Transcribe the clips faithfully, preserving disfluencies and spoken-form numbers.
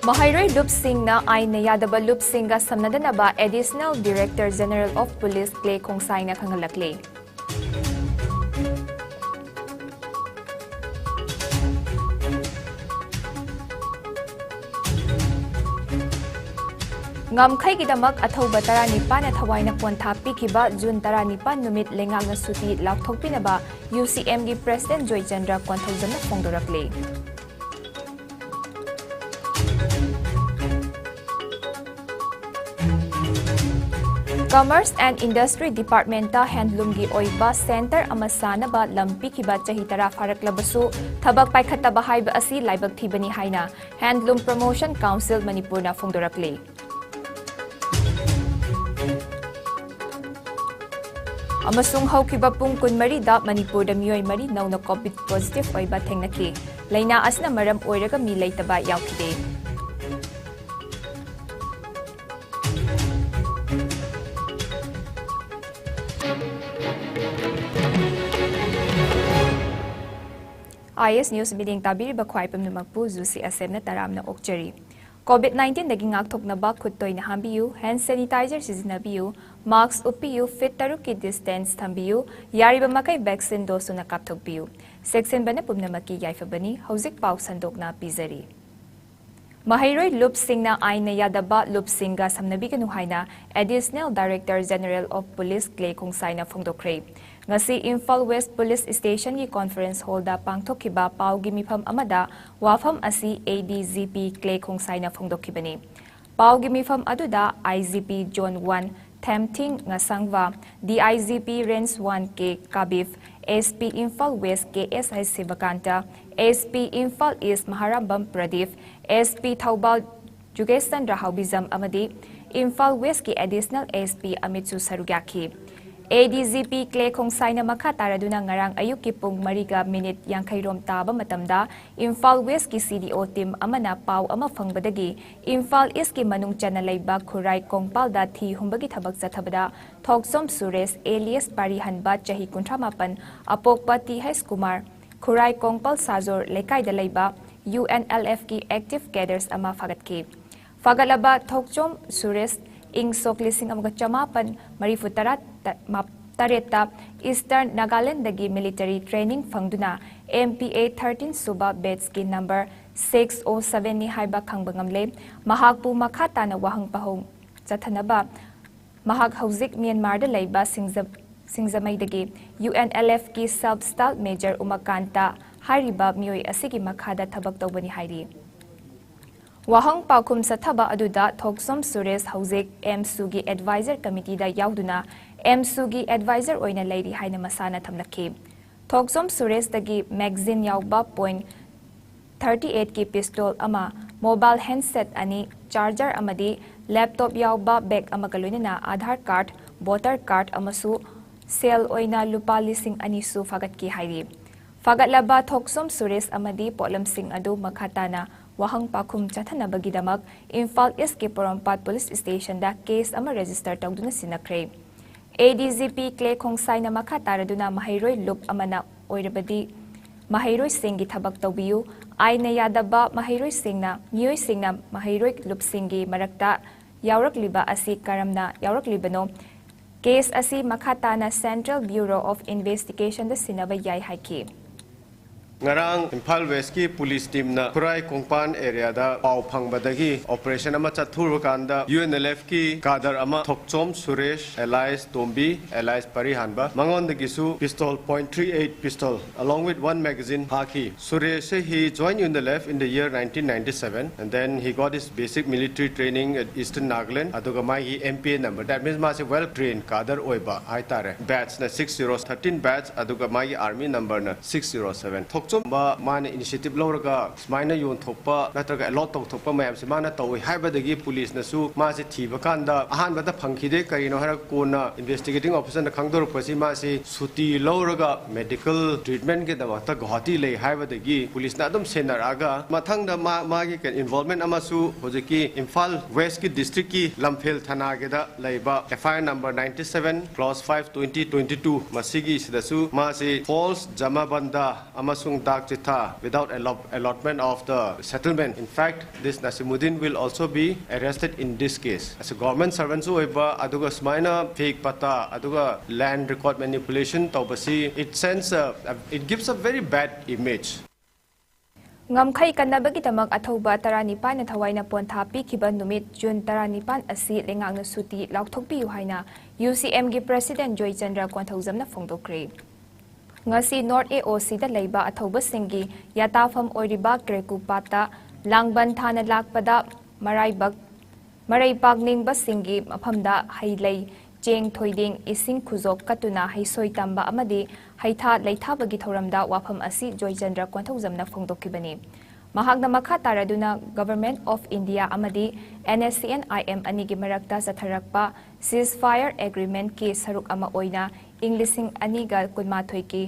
ꯃꯍꯩꯔꯣꯏ ꯂꯨꯞꯁꯤꯡꯅ ꯑꯥꯏꯟꯅ ꯌꯥꯗꯕ ꯂꯨꯞꯁꯤꯡꯒ ꯁꯝꯅꯗꯅꯕ Additional Director General of Police Kle ꯈꯣꯡꯁꯥꯏꯅ ꯈꯪꯍꯜꯂꯛꯂꯤ꯫ ꯉꯝꯈꯩꯒꯤꯗꯃꯛ ꯑꯊꯧꯕ ꯇꯔꯥꯅꯤꯄꯥꯟꯅ ꯊꯋꯥꯏꯅ ꯄꯣꯟꯊꯥ ꯄꯤꯈꯤꯕ ꯖꯨꯟ ꯇꯔꯥꯅꯤꯄꯥꯟ ꯅꯨꯃꯤꯠ ꯂꯩꯉꯥꯛꯅ ꯁꯨꯇꯤ ꯂꯥꯎꯊꯣꯛꯄꯤꯅꯕ UCMꯒꯤ President Joychandra ꯀꯣꯟꯊꯧꯖꯝꯅ ꯐꯣꯡꯗꯣꯔꯛꯂꯤ꯫ Commerce and Industry Departmentꯇ handloomꯒꯤ ꯑꯣꯏꯕ centre ꯑꯃ ꯁꯥꯅꯕ ꯂꯝ ꯄꯤꯈꯤꯕ ꯆꯍꯤ ꯇꯔꯥ ꯐꯥꯔꯛꯂꯕꯁꯨ ꯊꯕꯛ ꯄꯥꯏꯈꯠꯇꯕ ꯍꯥꯏꯕ ꯑꯁꯤ ꯂꯥꯏꯕꯛ ꯊꯤꯕꯅꯤ ꯍꯥꯏꯅ Handloom Promotion Council ꯃꯅꯤꯄꯨꯔꯅ ꯐꯣꯡꯗꯣꯔꯛꯂꯤ꯫ ꯑꯃꯁꯨꯡ ꯍꯧꯈꯤꯕ ꯄꯨꯡ ꯀꯨꯟꯃꯔꯤꯗ ꯃꯅꯤꯄꯨꯔꯗ ꯃꯤꯑꯣꯏ ꯃꯔꯤ ꯅꯧꯅ COVID positive ꯑꯣꯏꯕ ꯊꯦꯡꯅꯈꯤ꯫ ꯂꯩꯅꯥ ꯑꯁꯤꯅ ꯃꯔꯝ ꯑꯣꯏꯔꯒ ꯃꯤ ꯂꯩꯇꯕ ꯌꯥꯎꯈꯤꯗꯦ꯫ IS News ꯃꯤꯠꯌꯦꯡ ꯇꯥꯕꯤꯔꯤꯕ ꯈ꯭ꯋꯥꯏ ꯄꯨꯝꯅꯃꯛꯄꯨ ꯖꯨꯁꯤ ꯑꯁꯦꯝꯅ ꯇꯔꯥꯝꯅ ꯑꯣꯛꯆꯔꯤ꯫ COVID nineteenꯗꯒꯤ ꯉꯥꯛꯊꯣꯛꯅꯕ ꯈꯨꯠ ꯇꯣꯏꯅ ꯍꯥꯝꯕꯤꯌꯨ, hand sanitizer ꯁꯤꯖꯤꯟꯅꯕꯤꯌꯨ, mask ꯎꯞꯄꯤꯌꯨ, feet ꯇꯔꯨꯛꯀꯤ distance ꯊꯝꯕꯤꯌꯨ, ꯌꯥꯔꯤꯕ ꯃꯈꯩ vaccine dose ꯁꯨꯅ ꯀꯥꯞꯊꯣꯛꯄꯤꯌꯨ꯫ ꯆꯦꯛꯁꯤꯟꯕꯅ ꯄꯨꯝꯅꯃꯛꯀꯤ ꯌꯥꯏꯐꯕꯅꯤ꯫ ꯍꯧꯖꯤꯛ ꯄꯥꯎ ꯁꯟꯗꯣꯛꯅ ꯄꯤꯖꯔꯤ꯫ ꯃꯍꯩꯔꯣꯏ ꯂꯨꯞꯁꯤꯡꯅ ꯑꯥꯏꯟꯅ ꯌꯥꯗꯕ ꯂꯨꯞꯁꯤꯡꯒ ꯁꯝꯅꯕꯤꯒꯅꯨ ꯍꯥꯏꯅ Additional Director General of Police Kle ꯈꯣꯡꯁꯥꯏꯅ ꯐꯣꯡꯗꯣꯛꯈ꯭ꯔꯦ꯫ ꯉꯁꯤ ꯏꯝꯐꯥꯜ West Police Stationꯒꯤ conference hallꯗ ꯄꯥꯡꯊꯣꯛꯈꯤꯕ ꯄꯥꯎꯒꯤ ꯃꯤꯐꯝ ꯑꯃꯗ ꯋꯥꯐꯝ ꯑꯁꯤ ADGP ꯀ꯭ꯂꯦ ꯈꯣꯡꯁꯥꯏꯅ ꯐꯣꯡꯗꯣꯛꯈꯤꯕꯅꯤ꯫ ꯄꯥꯎꯒꯤ ꯃꯤꯐꯝ ꯑꯗꯨꯗ IGP Zone one Themthing Ngasangva, DIGP Range one K Kabif, SP Imphal West KSI ꯁꯤꯕꯀꯥꯟꯇ, SP Imphal East ꯃꯍꯥꯔꯥꯝꯕꯝ Pradeep, SP Thoubal ꯖꯨꯒꯦꯁ Chandra ꯍꯥꯎꯕꯤꯖꯝ ꯑꯃꯗꯤ ꯏꯝꯐꯥꯜ Westꯀꯤ Additional SP ꯑꯃꯤꯠꯁꯨ ꯁꯔꯨꯛ ꯌꯥꯈꯤ꯫ ADGP ꯀ꯭ꯂꯦ ꯈꯣꯡꯁꯥꯏꯅ ꯃꯈꯥ ꯇꯥꯔꯗꯨꯅ ꯉꯔꯥꯡ ꯑꯌꯨꯛꯀꯤ ꯄꯨꯡ ꯃꯔꯤꯒ ꯃꯤꯅꯤꯠ ꯌꯥꯡꯈꯩ ꯔꯣꯝ ꯇꯥꯕ ꯃꯇꯝꯗ ꯏꯝꯐꯥꯜ Westꯀꯤ CDO team ꯑꯃꯅ ꯄꯥꯎ ꯑꯃ ꯐꯪꯕꯗꯒꯤ ꯏꯝꯐꯥꯜ Eastꯀꯤ ꯃꯅꯨꯡ ꯆꯟꯅ ꯂꯩꯕ ꯈꯨꯔꯥꯏ ꯀꯣꯡꯄꯥꯜꯗ ꯊꯤ ꯍꯨꯝꯕꯒꯤ ꯊꯕꯛ ꯆꯠꯊꯕꯗ ꯊꯣꯛꯆꯣꯝ ꯁꯨꯔꯦꯁ alias ꯄꯥꯔꯤ ꯍꯟꯕ ꯆꯍꯤ ꯀꯨꯟꯊ꯭ꯔꯥ ꯃꯥꯄꯟ ꯑꯄꯣꯛꯄ ꯇꯤ ꯍꯩꯁ ꯀꯨꯃꯥꯔ, ꯈꯨꯔꯥꯏ ꯀꯣꯡꯄꯥꯜ ꯁꯥꯖꯣꯔ ꯂꯩꯀꯥꯏꯗ ꯂꯩꯕ UNLFꯀꯤ active cadres ꯑꯃ ꯐꯥꯒꯠꯈꯤ꯫ ꯐꯥꯒꯠꯂꯕ ꯊꯣꯛꯆꯣꯝ ꯁꯨꯔꯦꯁ ꯏꯪ ꯁꯣꯛ ꯂꯤꯁꯤꯡ ꯑꯃꯒ ꯆꯃꯥꯄꯟ ꯃꯔꯤꯐꯨ ꯇꯔꯥ ꯇꯔꯦꯠꯇ Eastern Nagalandꯗꯒꯤ military training ꯐꯪꯗꯨꯅ MPA thirteen ꯁꯨꯕ batchꯀꯤ number six oh sevenꯅꯤ ꯍꯥꯏꯕ ꯈꯪꯕ ꯉꯝꯂꯦ꯫ ꯃꯍꯥꯛꯄꯨ ꯃꯈꯥ ꯇꯥꯅ ꯋꯥꯍꯪ ꯄꯥꯎꯍꯪ ꯆꯠꯊꯅꯕ ꯃꯍꯥꯛ ꯍꯧꯖꯤꯛ ꯃ꯭ꯌꯥꯟꯃꯥꯔꯗ ꯂꯩꯕ ꯁꯤꯡꯖ-, ꯁꯤꯡꯖꯃꯩꯗꯒꯤ UNLFꯀꯤ sub staff major ꯎꯃꯥꯀꯥꯟꯇ ꯍꯥꯏꯔꯤꯕ ꯃꯤꯑꯣꯏ ꯑꯁꯤꯒꯤ ꯃꯈꯥꯗ ꯊꯕꯛ ꯇꯧꯕꯅꯤ ꯍꯥꯏꯔꯤ꯫ ꯋꯥꯍꯪ ꯄꯥꯎꯈꯨꯝ ꯆꯠꯊꯕ ꯑꯗꯨꯗ ꯊꯣꯛꯆꯣꯝ ꯁꯨꯔꯦꯁ ꯍꯧꯖꯤꯛ AMSUꯒꯤ advisor committeeꯗ ꯌꯥꯎꯗꯨꯅ AMSUꯒꯤ advisor ꯑꯣꯏꯅ ꯂꯩꯔꯤ ꯍꯥꯏꯅ ꯃꯁꯥꯅ ꯊꯝꯂꯛꯈꯤ꯫ ꯊꯣꯛꯆꯣꯝ ꯁꯨꯔꯦꯁꯇꯒꯤ magazine ꯌꯥꯎꯕ point thirty eightꯀꯤ pistol ꯑꯃ, mobile handset ꯑꯅꯤ, charger ꯑꯃꯗꯤ laptop ꯌꯥꯎꯕ bag ꯑꯃꯒ ꯂꯣꯏꯅꯅ Aadhaar card, voter card ꯑꯃꯁꯨ ꯁꯦꯜ ꯑꯣꯏꯅ ꯂꯨꯄꯥ ꯂꯤꯁꯤꯡ ꯑꯅꯤꯁꯨ ꯐꯥꯒꯠꯈꯤ ꯍꯥꯏꯔꯤ꯫ ꯐꯥꯒꯠꯂꯕ ꯊꯣꯛꯆꯣꯝ ꯁꯨꯔꯦꯁ ꯑꯃꯗꯤ ꯄꯣꯠꯂꯝꯁꯤꯡ ꯑꯗꯨ ꯃꯈꯥ ꯇꯥꯅ ꯋꯥꯍꯪ ꯄꯥꯎꯈꯨꯝ ꯆꯠꯊꯅꯕꯒꯤꯗꯃꯛ ꯏꯝꯐꯥꯜ ꯏꯁꯀꯤ ꯄꯣꯔꯣꯝꯄꯥꯠ ꯄꯨꯂꯤꯁ ꯁ꯭ꯇꯦꯁꯟꯗ ꯀꯦꯁ ꯑꯃ ꯔꯦꯖꯤꯁꯇꯔ ꯇꯧꯗꯨꯅ ꯁꯤꯟꯅꯈ꯭ꯔꯦ꯫ ADGP ꯀ꯭ꯂꯦ ꯈꯣꯡꯁꯥꯏꯅ ꯃꯈꯥ ꯇꯥꯔꯗꯨꯅ ꯃꯍꯩꯔꯣꯏ ꯂꯨꯞ ꯑꯃꯅ ꯑꯣꯏꯔꯕꯗꯤ ꯃꯍꯩꯔꯣꯏꯁꯤꯡꯒꯤ ꯊꯕꯛ ꯇꯧꯕꯤꯌꯨ, ꯑꯥꯏꯟꯅ ꯌꯥꯗꯕ ꯃꯍꯩꯔꯣꯏꯁꯤꯡꯅ, ꯃꯤꯑꯣꯏꯁꯤꯡꯅ ꯃꯍꯩꯔꯣꯏ ꯂꯨꯞꯁꯤꯡꯒꯤ ꯃꯔꯛꯇ ꯌꯥꯎꯔꯛꯂꯤꯕ ꯑꯁꯤ ꯀꯔꯝꯅ ꯌꯥꯎꯔꯛꯂꯤꯕꯅꯣ? ꯀꯦꯁ ꯑꯁꯤ ꯃꯈꯥ ꯇꯥꯅ Central Bureau of Investigationꯗ ꯁꯤꯟꯅꯕ ꯌꯥꯏ ꯍꯥꯏꯈꯤ꯫ ꯉꯔꯥꯡ ꯏꯝꯐꯥꯜ ꯋꯦꯁꯀꯤ ꯄꯨꯂꯤꯁ ꯇꯤꯝꯅ ꯈꯨꯔꯥꯏ ꯀꯣꯡꯄꯥꯟ ꯑꯦꯔꯤꯌꯥꯗ ꯄꯥꯎ ꯐꯪꯕꯗꯒꯤ ꯑꯣꯄꯔꯦꯁꯟ ꯑꯃ ꯆꯠꯊꯔꯨꯕ ꯀꯥꯟꯗ UNLFꯀꯤ ꯀꯥꯗꯔ ꯑꯃ ꯊꯣꯛꯆꯣꯝ Suresh alias Tombi alias ꯄꯔꯤꯍꯥꯟꯕ, ꯃꯉꯣꯟꯗꯒꯤꯁꯨ pistol point three eight pistol along with one magazine ꯐꯥꯈꯤ꯫ ꯁꯨꯔꯦꯁꯁꯦ he joined UNLF in the year nineteen ninety-seven and then he got his basic military training at Eastern Nagaland, ꯑꯗꯨꯒ ꯃꯥꯒꯤ MPA number, that means ꯃꯥꯁꯦ well trained cadre ꯑꯣꯏꯕ ꯍꯥꯏꯇꯥꯔꯦ꯫ Batchꯅ six zero thirteen batch, ꯑꯗꯨꯒ ꯃꯥꯒꯤ army numberꯅ six zero seven꯫ ꯊꯣꯛꯆꯣꯝꯕ ꯃꯥꯅ initiative ꯂꯧꯔꯒ ꯁꯨꯃꯥꯏꯅ ꯌꯣꯟꯊꯣꯛꯄ ꯅꯠꯇ꯭ꯔꯒ allot ꯇꯧꯊꯣꯛꯄ ꯃꯌꯥꯝꯁꯦ ꯃꯥꯅ ꯇꯧꯏ ꯍꯥꯏꯕꯗꯒꯤ ꯄꯨꯂꯤꯁꯅꯁꯨ ꯃꯥꯁꯦ ꯊꯤꯕ ꯀꯥꯟꯗ ꯑꯍꯥꯟꯕꯗ ꯐꯪꯈꯤꯗꯦ꯫ ꯀꯔꯤꯅꯣ ꯍꯥꯏꯔꯒ ꯀꯣꯟꯅ investigating officerꯅ ꯈꯪꯗꯣꯔꯛꯄꯁꯤ ꯃꯥꯁꯤ ꯁꯨꯇꯤ ꯂꯧꯔꯒ medical treatmentꯒꯤꯗꯃꯛꯇ ꯒꯨꯋꯥꯍꯥꯇꯤ ꯂꯩ ꯍꯥꯏꯕꯗꯒꯤ ꯄꯨꯂꯤꯁꯅ ꯑꯗꯨꯝ ꯁꯦꯟꯅꯔꯛꯑꯒ ꯃꯊꯪꯗ ꯃꯥ-, ꯃꯥꯒꯤ involvement ꯑꯃꯁꯨ ꯍꯧꯖꯤꯛꯀꯤ ꯏꯝꯐꯥꯜ ꯋꯦꯁꯀꯤ districtꯀꯤ ꯂꯝꯐꯦꯜ ꯊꯅꯥꯒꯤꯗ ꯂꯩꯕ FIR number ninety seven clause five twenty twenty two ꯃꯁꯤꯒꯤꯁꯤꯗꯁꯨ ꯃꯥꯁꯤ false ꯖꯃꯥꯕꯟꯗ ꯑꯃꯁꯨꯡ ꯇꯥꯛ ꯆꯤꯊꯥ without allot- allotment of the settlement. In fact, this Nasimuddin will also be arrested in this case. As a government servant ꯁꯨ ꯑꯣꯏꯕ, ꯑꯗꯨꯒ ꯁꯨꯃꯥꯏꯅ fake ꯄꯇꯥ, ꯑꯗꯨꯒ land record manipulation ꯇꯧꯕꯁꯤ, it sends a, a, it gives a very bad image. ꯉꯝꯈꯩ ꯀꯟꯅꯕꯒꯤꯗꯃꯛ ꯑꯊꯧꯕ ꯇꯔꯥꯅꯤꯄꯥꯟꯅ ꯊꯋꯥꯏꯅ ꯄꯣꯟꯊꯥ ꯄꯤꯈꯤꯕ ꯅꯨꯃꯤꯠ ꯖꯨꯟ ꯇꯔꯥꯅꯤꯄꯥꯟ ꯑꯁꯤ ꯂꯩꯉꯥꯛꯅ ꯁꯨꯇꯤ ꯂꯥꯎꯊꯣꯛꯄꯤꯌꯨ ꯍꯥꯏꯅ ꯌꯨ ꯁꯤ ꯑꯦꯝꯒꯤ ꯄ꯭ꯔꯦꯁꯤꯗꯦꯟ ꯖꯣꯏꯆꯟꯗ꯭ꯔ ꯀꯣꯟꯊꯧꯖꯝꯅ ꯐꯣꯡꯗꯣꯛꯈ꯭ꯔꯦ꯫ ꯉꯁꯤ ꯅꯣꯔꯠ ꯑꯦ ꯑꯣ ꯁꯤꯗ ꯂꯩꯕ ꯑꯊꯧꯕꯁꯤꯡꯒꯤ ꯌꯥꯇꯥꯐꯝ ꯑꯣꯏꯔꯤꯕ ꯀ꯭ꯔꯦꯀꯨꯄꯥꯠꯇ ꯂꯥꯡꯕꯟ ꯊꯥꯅ ꯂꯥꯛꯄꯗ ꯃꯔꯥꯏꯕꯛ, ꯃꯔꯩ ꯄꯥꯛꯅꯤꯡꯕꯁꯤꯡꯒꯤ ꯃꯐꯝꯗ ꯍꯩ ꯂꯩ, ꯆꯦꯡ, ꯊꯣꯏꯗꯤꯡ, ꯏꯁꯤꯡ ꯈꯨꯖꯣꯞ ꯀꯠꯇꯨꯅ ꯍꯩꯁꯣꯏ ꯇꯝꯕ ꯑꯃꯗꯤ ꯍꯩꯊꯥ ꯂꯩꯊꯥꯕꯒꯤ ꯊꯧꯔꯝꯗ ꯋꯥꯐꯝ ꯑꯁꯤ ꯖꯣꯏꯆꯟꯗ꯭ꯔ ꯀꯣꯟꯊꯧꯖꯝꯅ ꯐꯣꯡꯗꯣꯛꯈꯤꯕꯅꯤ꯫ ꯃꯍꯥꯛꯅ ꯃꯈꯥ ꯇꯥꯔꯗꯨꯅ Government of India ꯑꯃꯗꯤ N S C N I M ꯑꯅꯤꯒꯤ ꯃꯔꯛꯇ ꯆꯠꯊꯔꯛꯄ ceasefire agreement ꯀꯤ ꯁꯔꯨꯛ ꯑꯃ ꯑꯣꯏꯅ ꯏꯪ ꯂꯤꯁꯤꯡ ꯑꯅꯤꯒ ꯀꯨꯟꯃꯥꯊꯣꯏꯒꯤ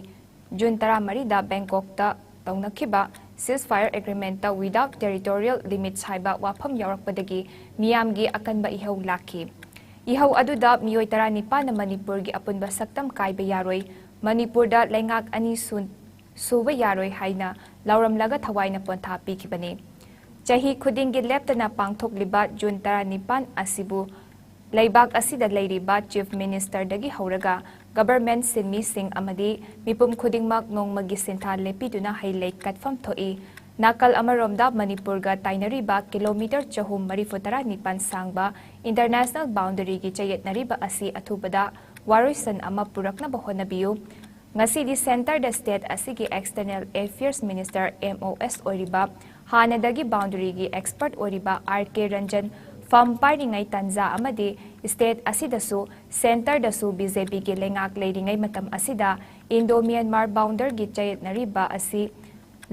ꯖꯨꯟ ꯇꯔꯥꯃꯔꯤꯗ ꯕꯦꯡꯀꯣꯛꯇ ꯇꯧꯅꯈꯤꯕ ceasefire agreement ꯇ without territorial limits ꯍꯥꯏꯕ ꯋꯥꯐꯝ ꯌꯥꯎꯔꯛꯄꯗꯒꯤ ꯃꯤꯌꯥꯝꯒꯤ ꯑꯀꯟꯕ ꯏꯍꯧ ꯂꯥꯛꯈꯤ꯫ ꯏꯍꯧ ꯑꯗꯨꯗ ꯃꯤꯑꯣꯏ ꯇꯔꯥꯅꯤꯄꯥꯟꯅ ꯃꯅꯤꯄꯨꯔꯒꯤ ꯑꯄꯨꯟꯕ ꯁꯛꯇꯝ ꯀꯥꯏꯕ ꯌꯥꯔꯣꯏ, ꯃꯅꯤꯄꯨꯔꯗ ꯂꯩꯉꯥꯛ ꯑꯅꯤ ꯁꯨ-, ꯁꯨꯕ ꯌꯥꯔꯣꯏ ꯍꯥꯏꯅ ꯂꯥꯎꯔꯝꯂꯒ ꯊꯋꯥꯏꯅ ꯄꯣꯟꯊꯥ ꯄꯤꯈꯤꯕꯅꯤ꯫ ꯆꯍꯤ ꯈꯨꯗꯤꯡꯒꯤ ꯂꯦꯞꯇꯅ ꯄꯥꯡꯊꯣꯛꯂꯤꯕ ꯖꯨꯟ ꯇꯔꯥꯅꯤꯄꯥꯟ ꯑꯁꯤꯕꯨ ꯂꯩꯕꯥꯛ ꯑꯁꯤꯗ ꯂꯩꯔꯤꯕ Chief Minister ꯗꯒꯤ ꯍꯧꯔꯒ government ꯁꯤꯟꯃꯤꯁꯤꯡ ꯑꯃꯗꯤ ꯃꯤꯄꯨꯝ ꯈꯨꯗꯤꯡꯃꯛ ꯅꯣꯡꯃꯒꯤ ꯁꯤꯟꯊꯥ ꯂꯦꯞꯄꯤꯗꯨꯅ ꯍꯩ ꯂꯩ ꯀꯠꯐꯝ ꯊꯣꯛꯏ꯫ ꯅꯥꯀꯜ ꯑꯃꯔꯣꯝꯗ ꯃꯅꯤꯄꯨꯔꯒ ꯇꯥꯏꯅꯔꯤꯕ ꯀꯤꯂꯣꯃꯤꯇꯔ ꯆꯍꯨꯝ ꯃꯔꯤꯐꯨ ꯇꯔꯥꯅꯤꯄꯥꯟ ꯁꯥꯡꯕ international boundary ꯒꯤ ꯆꯌꯦꯠꯅꯔꯤꯕ ꯑꯁꯤ ꯑꯊꯨꯕꯗ ꯋꯥꯔꯣꯏꯁꯟ ꯑꯃ ꯄꯨꯔꯛꯅꯕ ꯍꯣꯠꯅꯕꯤꯌꯨ꯫ ꯉꯁꯤꯗꯤ centre ꯗ state ꯑꯁꯤꯒꯤ External Affairs Minister, M O S, ꯑꯣꯏꯔꯤꯕ, ꯍꯥꯟꯅꯗꯒꯤ boundary ꯒꯤ expert ꯑꯣꯏꯔꯤꯕ R K ꯔꯟꯖꯟ ꯐꯝ ꯄꯥꯏꯔꯤꯉꯩ ꯇꯥꯟꯖꯥ ꯑꯃꯗꯤ state ꯑꯁꯤꯗꯁꯨ centre ꯗꯁꯨ B J P ꯒꯤ ꯂꯩꯉꯥꯛ ꯂꯩꯔꯤꯉꯩ ꯃꯇꯝ ꯑꯁꯤꯗ Indo Myanmar boundary ꯒꯤ ꯆꯌꯦꯠꯅꯔꯤꯕ ꯑꯁꯤ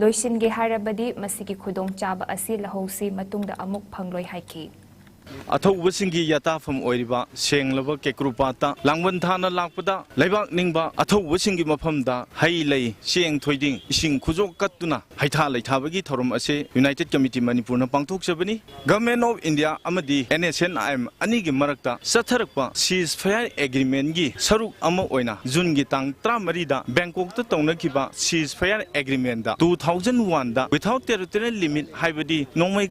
ꯂꯣꯏꯁꯤꯟꯒꯦ ꯍꯥꯏꯔꯕꯗꯤ ꯃꯁꯤꯒꯤ ꯈꯨꯗꯣꯡꯆꯥꯕ ꯑꯁꯤ ꯂꯧꯍꯧꯁꯤ, ꯃꯇꯨꯡꯗ ꯑꯃꯨꯛ ꯐꯪꯂꯣꯏ ꯍꯥꯏꯈꯤ꯫ ꯑꯊꯧꯕꯁꯤꯡꯒꯤ ꯌꯥꯇꯥꯐꯝ ꯑꯣꯏꯔꯤꯕ ꯁꯦꯡꯂꯕ ꯀꯦꯀ꯭ꯔꯨꯄꯥꯠꯇ ꯂꯥꯡꯕꯟ ꯊꯥꯅ ꯂꯥꯛꯄꯗ ꯂꯩꯕꯥꯛ ꯅꯤꯡꯕ ꯑꯊꯧꯕꯁꯤꯡꯒꯤ ꯃꯐꯝꯗ ꯍꯩ ꯂꯩ, ꯆꯦꯡ ꯊꯣꯏꯗꯤꯡ, ꯏꯁꯤꯡ ꯈꯨꯖꯣꯛ ꯀꯠꯇꯨꯅ ꯍꯩꯊꯥ ꯂꯩꯊꯥꯕꯒꯤ ꯊꯧꯔꯝ ꯑꯁꯤ United Committee ꯃꯅꯤꯄꯨꯔꯅ ꯄꯥꯡꯊꯣꯛꯆꯕꯅꯤ꯫ Government of India ꯑꯃꯗꯤ N S N I M ꯑꯅꯤꯒꯤ ꯃꯔꯛꯇ ꯆꯠꯊꯔꯛꯄ ceasefire agreementꯒꯤ ꯁꯔꯨꯛ ꯑꯃ ꯑꯣꯏꯅ ꯖꯨꯟꯒꯤ ꯇꯥꯡ ꯇꯔꯥꯃꯔꯤꯗ ꯕꯦꯡꯀꯣꯛꯇ ꯇꯧꯅꯈꯤꯕ ceasefire agreementꯗ two thousand oneꯗ without territorial limit ꯍꯥꯏꯕꯗꯤ ꯅꯣꯡꯃꯩ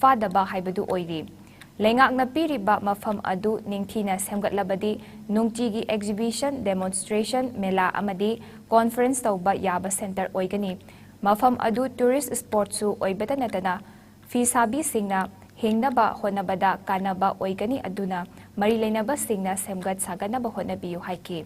ꯐꯥꯗꯕ ꯍꯥꯏꯕꯗꯨ ꯑꯣꯏꯔꯤ꯫ ꯂꯩꯉꯥꯛꯅ ꯄꯤꯔꯤꯕ ꯃꯐꯝ ꯑꯗꯨ ꯅꯤꯡꯊꯤꯅ ꯁꯦꯝꯒꯠꯂꯕꯗꯤ ꯅꯨꯡꯇꯤꯒꯤ exhibition, demonstration, ꯃꯦꯂꯥ ꯑꯃꯗꯤ conference ꯇꯧꯕ ꯌꯥꯕ centre ꯑꯣꯏꯒꯅꯤ꯫ ꯃꯐꯝ ꯑꯗꯨ tourist spotꯁꯨ ꯑꯣꯏꯕꯇ ꯅꯠꯇꯅ ꯐꯤ ꯁꯥꯕꯤꯁꯤꯡꯅ ꯍꯤꯡꯅꯕ ꯍꯣꯠꯅꯕꯗ ꯀꯥꯟꯅꯕ ꯑꯣꯏꯒꯅꯤ, ꯑꯗꯨꯅ ꯃꯔꯤ ꯂꯩꯅꯕꯁꯤꯡꯅ ꯁꯦꯝꯒꯠ ꯁꯥꯒꯠꯅꯕ ꯍꯣꯠꯅꯕꯤꯌꯨ ꯍꯥꯏꯈꯤ꯫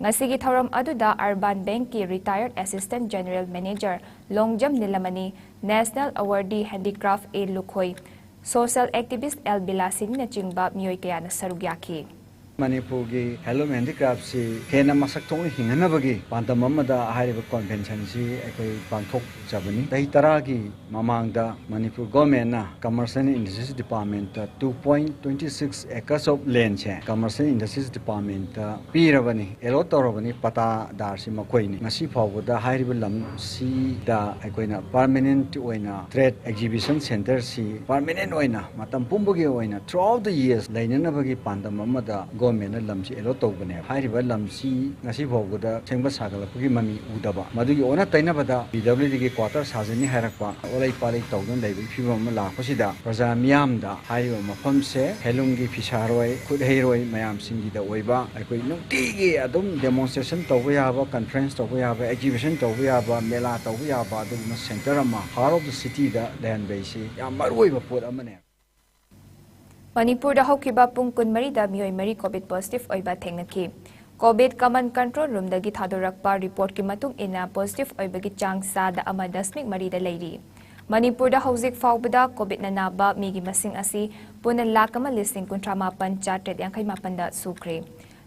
ꯉꯁꯤꯒꯤ ꯊꯧꯔꯝ ꯑꯗꯨꯗ Urban Bankꯀꯤ retired Assistant General Manager Longjam ꯅꯤꯂꯃꯅꯤ, National Awardee Handicraft A Lukhoi, social activist L ꯕꯤꯂꯥꯁꯤꯅꯤꯅꯆꯤꯡꯕ ꯃꯤꯑꯣꯏ ꯀꯌꯥꯅ ꯁꯔꯨꯛ ꯌꯥꯈꯤ꯫ ꯃꯅꯤꯄꯨꯔꯒꯤ handloom handicraftꯁꯤ ꯍꯦꯟꯅ ꯃꯁꯛ ꯊꯣꯛꯅ ꯍꯤꯡꯍꯟꯅꯕꯒꯤ ꯄꯥꯟꯗꯝ ꯑꯃꯗ ꯍꯥꯏꯔꯤꯕ conventionꯁꯤ ꯑꯩꯈꯣꯏ ꯄꯥꯡꯊꯣꯛꯆꯕꯅꯤ꯫ ꯆꯍꯤ ꯇꯔꯥꯒꯤ ꯃꯃꯥꯡꯗ Manipur governmentꯅ Commerce and Industries Departmentꯇ two point twenty six acres of landꯁꯦ Commerce and Industries Departmentꯇ ꯄꯤꯔꯕꯅꯤ, allot ꯇꯧꯔꯕꯅꯤ꯫ ꯄꯇꯥꯗꯥꯔꯁꯤ ꯃꯈꯣꯏꯅꯤ꯫ ꯉꯁꯤ ꯐꯥꯎꯕꯗ ꯍꯥꯏꯔꯤꯕ ꯂꯝꯁꯤꯗ ꯑꯩꯈꯣꯏꯅ permanent ꯑꯣꯏꯅ trade exhibition centreꯁꯤ permanent ꯑꯣꯏꯅ ꯃꯇꯝ ꯄꯨꯝꯕꯒꯤ ꯑꯣꯏꯅ throughout the years ꯂꯩꯅꯅꯕꯒꯤ ꯄꯥꯟꯗꯝ ꯑꯃꯗ governmentꯅ ꯂꯝꯁꯤ allot ꯇꯧꯕꯅꯦꯕ꯫ ꯍꯥꯏꯔꯤꯕ ꯂꯝꯁꯤ ꯉꯁꯤ ꯐꯥꯎꯕꯗ ꯁꯦꯝꯒꯠ ꯁꯥꯒꯠꯂꯛꯄꯒꯤ ꯃꯃꯤ ꯎꯗꯕ, ꯃꯗꯨꯒꯤ ꯑꯣꯟꯅ ꯇꯩꯅꯕꯗ P W Dꯒꯤ quarter ꯁꯥꯖꯅꯤ ꯍꯥꯏꯔꯛꯄ, ꯑꯣꯠꯂꯩ ꯄꯥꯜꯂꯩ ꯇꯧꯗꯨꯅ ꯂꯩꯕꯒꯤ ꯐꯤꯕꯝ ꯑꯃ ꯂꯥꯛꯄꯁꯤꯗ ꯄ꯭ꯔꯖꯥ ꯃꯤꯌꯥꯝꯗ ꯍꯥꯏꯔꯤꯕ ꯃꯐꯝꯁꯦ handloomꯒꯤ ꯐꯤꯁꯥꯔꯣꯏ, ꯈꯨꯠꯍꯩꯔꯣꯏ ꯃꯌꯥꯝꯁꯤꯡꯒꯤꯗ ꯑꯣꯏꯕ ꯑꯩꯈꯣꯏ ꯅꯨꯡꯇꯤꯒꯤ ꯑꯗꯨꯝ demonstration ꯇꯧꯕ ꯌꯥꯕ, conference ꯇꯧꯕ ꯌꯥꯕ, exhibition ꯇꯧꯕ ꯌꯥꯕ, ꯃꯦꯂꯥ ꯇꯧꯕ ꯌꯥꯕ ꯑꯗꯨꯒꯨꯝꯕ centre ꯑꯃ heart of the cityꯗ ꯂꯩꯍꯟꯕ ꯑꯁꯤ ꯌꯥꯝ ꯃꯔꯨꯑꯣꯏꯕ ꯄꯣꯠ ꯑꯃꯅꯦ꯫ ꯃꯅꯤꯄꯨꯔꯗ ꯍꯧꯈꯤꯕ ꯄꯨꯡ ꯀꯨꯟꯃꯔꯤꯗ ꯃꯤꯑꯣꯏ ꯃꯔꯤ COVID positive ꯑꯣꯏꯕ ꯊꯦꯡꯅꯈꯤ꯫ COVID Command Control Roomꯗꯒꯤ ꯊꯥꯗꯣꯔꯛꯄ reportꯀꯤ ꯃꯇꯨꯡ ꯏꯟꯅ positive ꯑꯣꯏꯕꯒꯤ ꯆꯥꯡ ꯆꯥꯗ ꯑꯃ ꯗꯁꯃꯤꯛ ꯃꯔꯤꯗ ꯂꯩꯔꯤ꯫ ꯃꯅꯤꯄꯨꯔꯗ ꯍꯧꯖꯤꯛ ꯐꯥꯎꯕꯗ COVIDꯅ ꯅꯥꯕ ꯃꯤꯒꯤ ꯃꯁꯤꯡ ꯑꯁꯤ ꯄꯨꯟꯅ ꯂꯥꯈ ꯑꯃ ꯂꯤꯁꯤꯡ ꯀꯨꯟꯊ꯭ꯔꯥ ꯃꯥꯄꯟ ꯆꯥꯇ꯭ꯔꯦꯠ ꯌꯥꯡꯈꯩ ꯃꯥꯄꯟꯗ ꯁꯨꯈ꯭ꯔꯦ꯫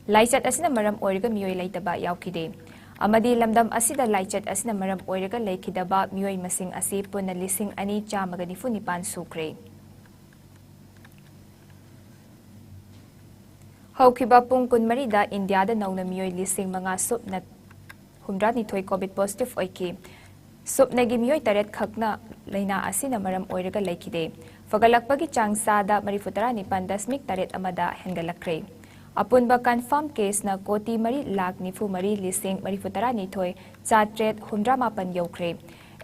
ꯂꯥꯏꯆꯠ ꯑꯁꯤꯅ ꯃꯔꯝ ꯑꯣꯏꯔꯒ ꯃꯤꯑꯣꯏ ꯂꯩꯇꯕ ꯌꯥꯎꯈꯤꯗꯦ꯫ ꯑꯃꯗꯤ ꯂꯝꯗꯝ ꯑꯁꯤꯗ ꯂꯥꯏꯆꯠ ꯑꯁꯤꯅ ꯃꯔꯝ ꯑꯣꯏꯔꯒ ꯂꯩꯈꯤꯗꯕ ꯃꯤꯑꯣꯏ ꯃꯁꯤꯡ ꯑꯁꯤ ꯄꯨꯟꯅ ꯂꯤꯁꯤꯡ ꯑꯅꯤ ꯆꯥꯝꯃꯒ ꯅꯤꯐꯨ ꯅꯤꯄꯥꯟ ꯁꯨꯈ꯭ꯔꯦ꯫ ꯍꯧꯈꯤꯕ ꯄꯨꯡ ꯀꯨꯟꯃꯔꯤꯗ ꯏꯟꯗꯤꯌꯥꯗ ꯅꯧꯅ ꯃꯤꯑꯣꯏ ꯂꯤꯁꯤꯡ ꯃꯉꯥ ꯁꯨꯞꯅ ꯍꯨꯝꯗ꯭ꯔꯥꯅꯤꯊꯣꯏ ꯀꯣꯚꯤꯗ ꯄꯣꯖꯤꯇꯤꯚ ꯑꯣꯏꯈꯤ꯫ ꯁꯨꯞꯅꯒꯤ ꯃꯤꯑꯣꯏ ꯇꯔꯦꯠ ꯈꯛꯅ ꯂꯥꯏꯅꯥ ꯑꯁꯤꯅ ꯃꯔꯝ ꯑꯣꯏꯔꯒ ꯂꯩꯈꯤꯗꯦ꯫ ꯐꯒꯠꯂꯛꯄꯒꯤ ꯆꯥꯡ ꯆꯥꯗ ꯃꯔꯤꯐꯨ ꯇꯔꯥ ꯅꯤꯄꯥꯟ ꯗꯁꯃꯤꯛ ꯇꯔꯦꯠ ꯑꯃꯗ ꯍꯦꯟꯒꯠꯂꯛꯈ꯭ꯔꯦ꯫ ꯑꯄꯨꯟꯕ ꯀꯟꯐꯥꯔꯝ ꯀꯦꯁꯅ ꯀꯣꯇꯤ ꯃꯔꯤ ꯂꯥꯈ ꯅꯤꯐꯨ ꯃꯔꯤ ꯂꯤꯁꯤꯡ ꯃꯔꯤꯐꯨ ꯇꯔꯥꯅꯤꯊꯣꯏ ꯆꯥꯇ꯭ꯔꯦꯠ ꯍꯨꯝꯗ꯭ꯔꯥ ꯃꯥꯄꯟ ꯌꯧꯈ꯭ꯔꯦ꯫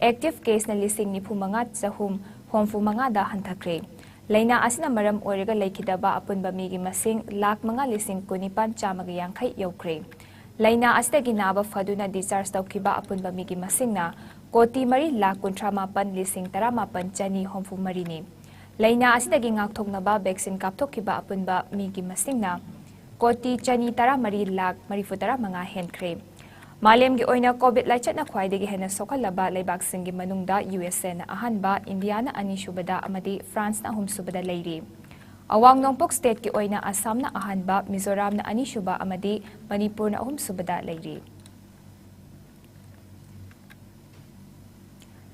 ꯑꯦꯛꯇꯤꯚ ꯀꯦꯁꯅ ꯂꯤꯁꯤꯡ ꯅꯤꯐꯨ ꯃꯉꯥ ꯆꯍꯨꯝ ꯍꯨꯝꯐꯨ ꯃꯉꯥꯗ ꯍꯟꯊꯈ꯭ꯔꯦ꯫ ꯂꯥꯏꯅꯥ ꯑꯁꯤꯅ ꯃꯔꯝ ꯑꯣꯏꯔꯒ ꯂꯩꯈꯤꯗꯕ ꯑꯄꯨꯟꯕ ꯃꯤꯒꯤ ꯃꯁꯤꯡ ꯂꯥꯈ ꯃꯉꯥ ꯂꯤꯁꯤꯡ ꯀꯨꯟꯅꯤꯄꯥꯟ ꯆꯥꯝꯃꯒ ꯌꯥꯡꯈꯩ ꯌꯧꯈ꯭ꯔꯦ꯫ ꯂꯥꯏꯅꯥ ꯑꯁꯤꯗꯒꯤ ꯅꯥꯕ ꯐꯗꯨꯅ ꯗꯤꯁꯆꯥꯔꯖ ꯇꯧꯈꯤꯕ ꯑꯄꯨꯟꯕ ꯃꯤꯒꯤ ꯃꯁꯤꯡꯅ ꯀꯣꯇꯤ ꯃꯔꯤ ꯂꯥꯈ ꯀꯨꯟꯊ꯭ꯔꯥ ꯃꯥꯄꯟ ꯂꯤꯁꯤꯡ ꯇꯔꯥꯃꯥꯄꯟ ꯆꯅꯤ ꯍꯨꯝꯐꯨ ꯃꯔꯤꯅꯤ꯫ ꯂꯥꯏꯅꯥ ꯑꯁꯤꯗꯒꯤ ꯉꯥꯛꯊꯣꯛꯅꯕ ꯚꯦꯛꯁꯤꯟ ꯀꯥꯞꯊꯣꯛꯈꯤꯕ ꯑꯄꯨꯟꯕ ꯃꯤꯒꯤ ꯃꯁꯤꯡꯅ ꯀꯣꯇꯤ ꯆꯅꯤ ꯇꯔꯥꯃꯔꯤ ꯂꯥꯈ ꯃꯔꯤꯐꯨ ꯇꯔꯥ ꯃꯉꯥ ꯍꯦꯟꯈ꯭ꯔꯦ꯫ ꯃꯥꯂꯦꯝꯒꯤ ꯑꯣꯏꯅ ꯀꯣꯚꯤꯗ ꯂꯥꯏꯆꯠꯅ ꯈ꯭ꯋꯥꯏꯗꯒꯤ ꯍꯦꯟꯅ ꯁꯣꯛꯍꯜꯂꯕ ꯂꯩꯕꯥꯛꯁꯤꯡꯒꯤ ꯃꯅꯨꯡꯗ ꯌꯨ ꯑꯦꯁ ꯑꯦꯅ ꯑꯍꯥꯟꯕ, ꯏꯟꯗꯤꯌꯥꯅ ꯑꯅꯤꯁꯨꯕꯗ ꯑꯃꯗꯤ ꯐ꯭ꯔꯥꯟꯁꯅ ꯑꯍꯨꯝꯁꯨꯕꯗ ꯂꯩꯔꯤ꯫ ꯑꯋꯥꯡ ꯅꯣꯡꯄꯣꯛ ꯁ꯭ꯇꯦꯠꯀꯤ ꯑꯣꯏꯅ ꯑꯁꯥꯝꯅ ꯑꯍꯥꯟꯕ, ꯃꯤꯖꯣꯔꯥꯝꯅ ꯑꯅꯤꯁꯨꯕ ꯑꯃꯗꯤ ꯃꯅꯤꯄꯨꯔꯅ ꯑꯍꯨꯝꯁꯨꯕꯗ ꯂꯩꯔꯤ꯫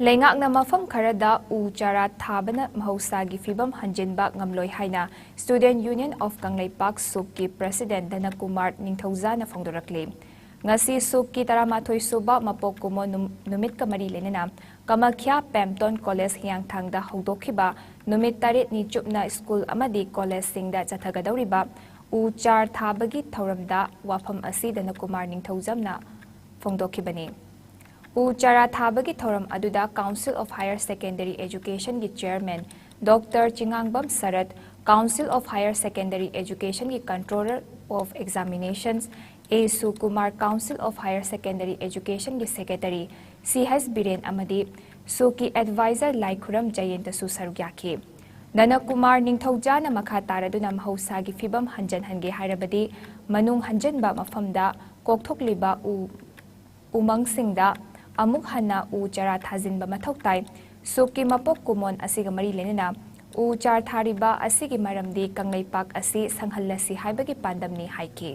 ꯂꯩꯉꯥꯛꯅ ꯃꯐꯝ ꯈꯔꯗ ꯎ ꯆꯥꯔꯥ ꯊꯥꯕꯅ ꯃꯍꯧꯁꯥꯒꯤ ꯐꯤꯕꯝ ꯍꯟꯖꯤꯟꯕ ꯉꯝꯂꯣꯏ ꯍꯥꯏꯅ Student Union of ꯀꯪꯂꯩꯄꯥꯛ, ꯁꯨꯛꯀꯤ ꯄ꯭ꯔꯁꯤꯗꯦꯟ ꯙꯅꯀꯨꯃꯥꯔ ꯅꯤꯡꯊꯧꯖꯥꯅ ꯐꯣꯡꯗꯣꯔꯛꯂꯤ꯫ ꯉꯁꯤ ꯁꯨꯛꯀꯤ ꯇꯔꯥꯃꯥꯊꯣꯏ ꯁꯨꯕ ꯃꯄꯣꯛ ꯀꯨꯝꯑꯣꯟ ꯅꯨꯝ-, ꯅꯨꯃꯤꯠꯀ ꯃꯔꯤ ꯂꯩꯅꯅ ꯀꯃꯈ꯭ꯌꯥ ꯄꯦꯝꯇꯣꯟ ꯀꯣꯂꯦꯖ ꯍꯤꯌꯥꯡꯊꯥꯡꯗ ꯍꯧꯗꯣꯛꯈꯤꯕ ꯅꯨꯃꯤꯠ ꯇꯔꯦꯠꯅꯤ ꯆꯨꯞꯅ ꯁ꯭ꯀꯨꯜ ꯑꯃꯗꯤ ꯀꯣꯂꯦꯖꯁꯤꯡꯗ ꯆꯠꯊꯒꯗꯧꯔꯤꯕ ꯎ ꯆꯥꯔ ꯊꯥꯕꯒꯤ ꯊꯧꯔꯝꯗ ꯋꯥꯐꯝ ꯑꯁꯤ ꯙꯅꯀꯨꯃꯥꯔ ꯅꯤꯡꯊꯧꯖꯝꯅ ꯐꯣꯡꯗꯣꯛꯈꯤꯕꯅꯤ꯫ ꯎ ꯆꯥꯔꯥ ꯊꯥꯕꯒꯤ ꯊꯧꯔꯝ ꯑꯗꯨꯗ Council of Higher Secondary Educationꯒꯤ Chairman Doctor Chingangbam Sarat, Council of Higher Secondary Educationꯒꯤ Controller of Examinations A Sukumar, Council of Higher Secondary Educationꯒꯤ Secretary ꯁꯤ ꯍꯩꯆ ꯕꯤꯔꯦꯟ ꯑꯃꯗꯤ ꯁꯨꯛꯀꯤ Advisor ꯂꯥꯏꯈꯨꯔꯝ ꯖꯌꯦꯟꯇꯁꯨ ꯁꯔꯨꯛ ꯌꯥꯈꯤ꯫ ꯙꯅꯀꯨꯃꯥꯔ ꯅꯤꯡꯊꯧꯖꯥꯅ ꯃꯈꯥ ꯇꯥꯔꯗꯨꯅ ꯃꯍꯧꯁꯥꯒꯤ ꯐꯤꯕꯝ ꯍꯟꯖꯟꯍꯟꯒꯦ ꯍꯥꯏꯔꯕꯗꯤ ꯃꯅꯨꯡ ꯍꯟꯖꯟꯕ ꯃꯐꯝꯗ ꯀꯣꯛꯊꯣꯛꯂꯤꯕ ꯎ ꯎꯃꯪꯁꯤꯡꯗ ꯑꯃꯨꯛ ꯍꯟꯅ ꯎ ꯆꯥꯔꯥ ꯊꯥꯖꯤꯟꯕ ꯃꯊꯧ ꯇꯥꯏ꯫ ꯁꯨꯛꯀꯤ ꯃꯄꯣꯛ ꯀꯨꯝꯑꯣꯟ ꯑꯁꯤꯒ ꯃꯔꯤ ꯂꯩꯅꯅ ꯎ ꯆꯥꯔ ꯊꯥꯔꯤꯕ ꯑꯁꯤꯒꯤ ꯃꯔꯝꯗꯤ ꯀꯪꯂꯩꯄꯥꯛ ꯑꯁꯤ ꯁꯪꯍꯜꯂꯁꯤ ꯍꯥꯏꯕꯒꯤ ꯄꯥꯟꯗꯝꯅꯤ ꯍꯥꯏꯈꯤ꯫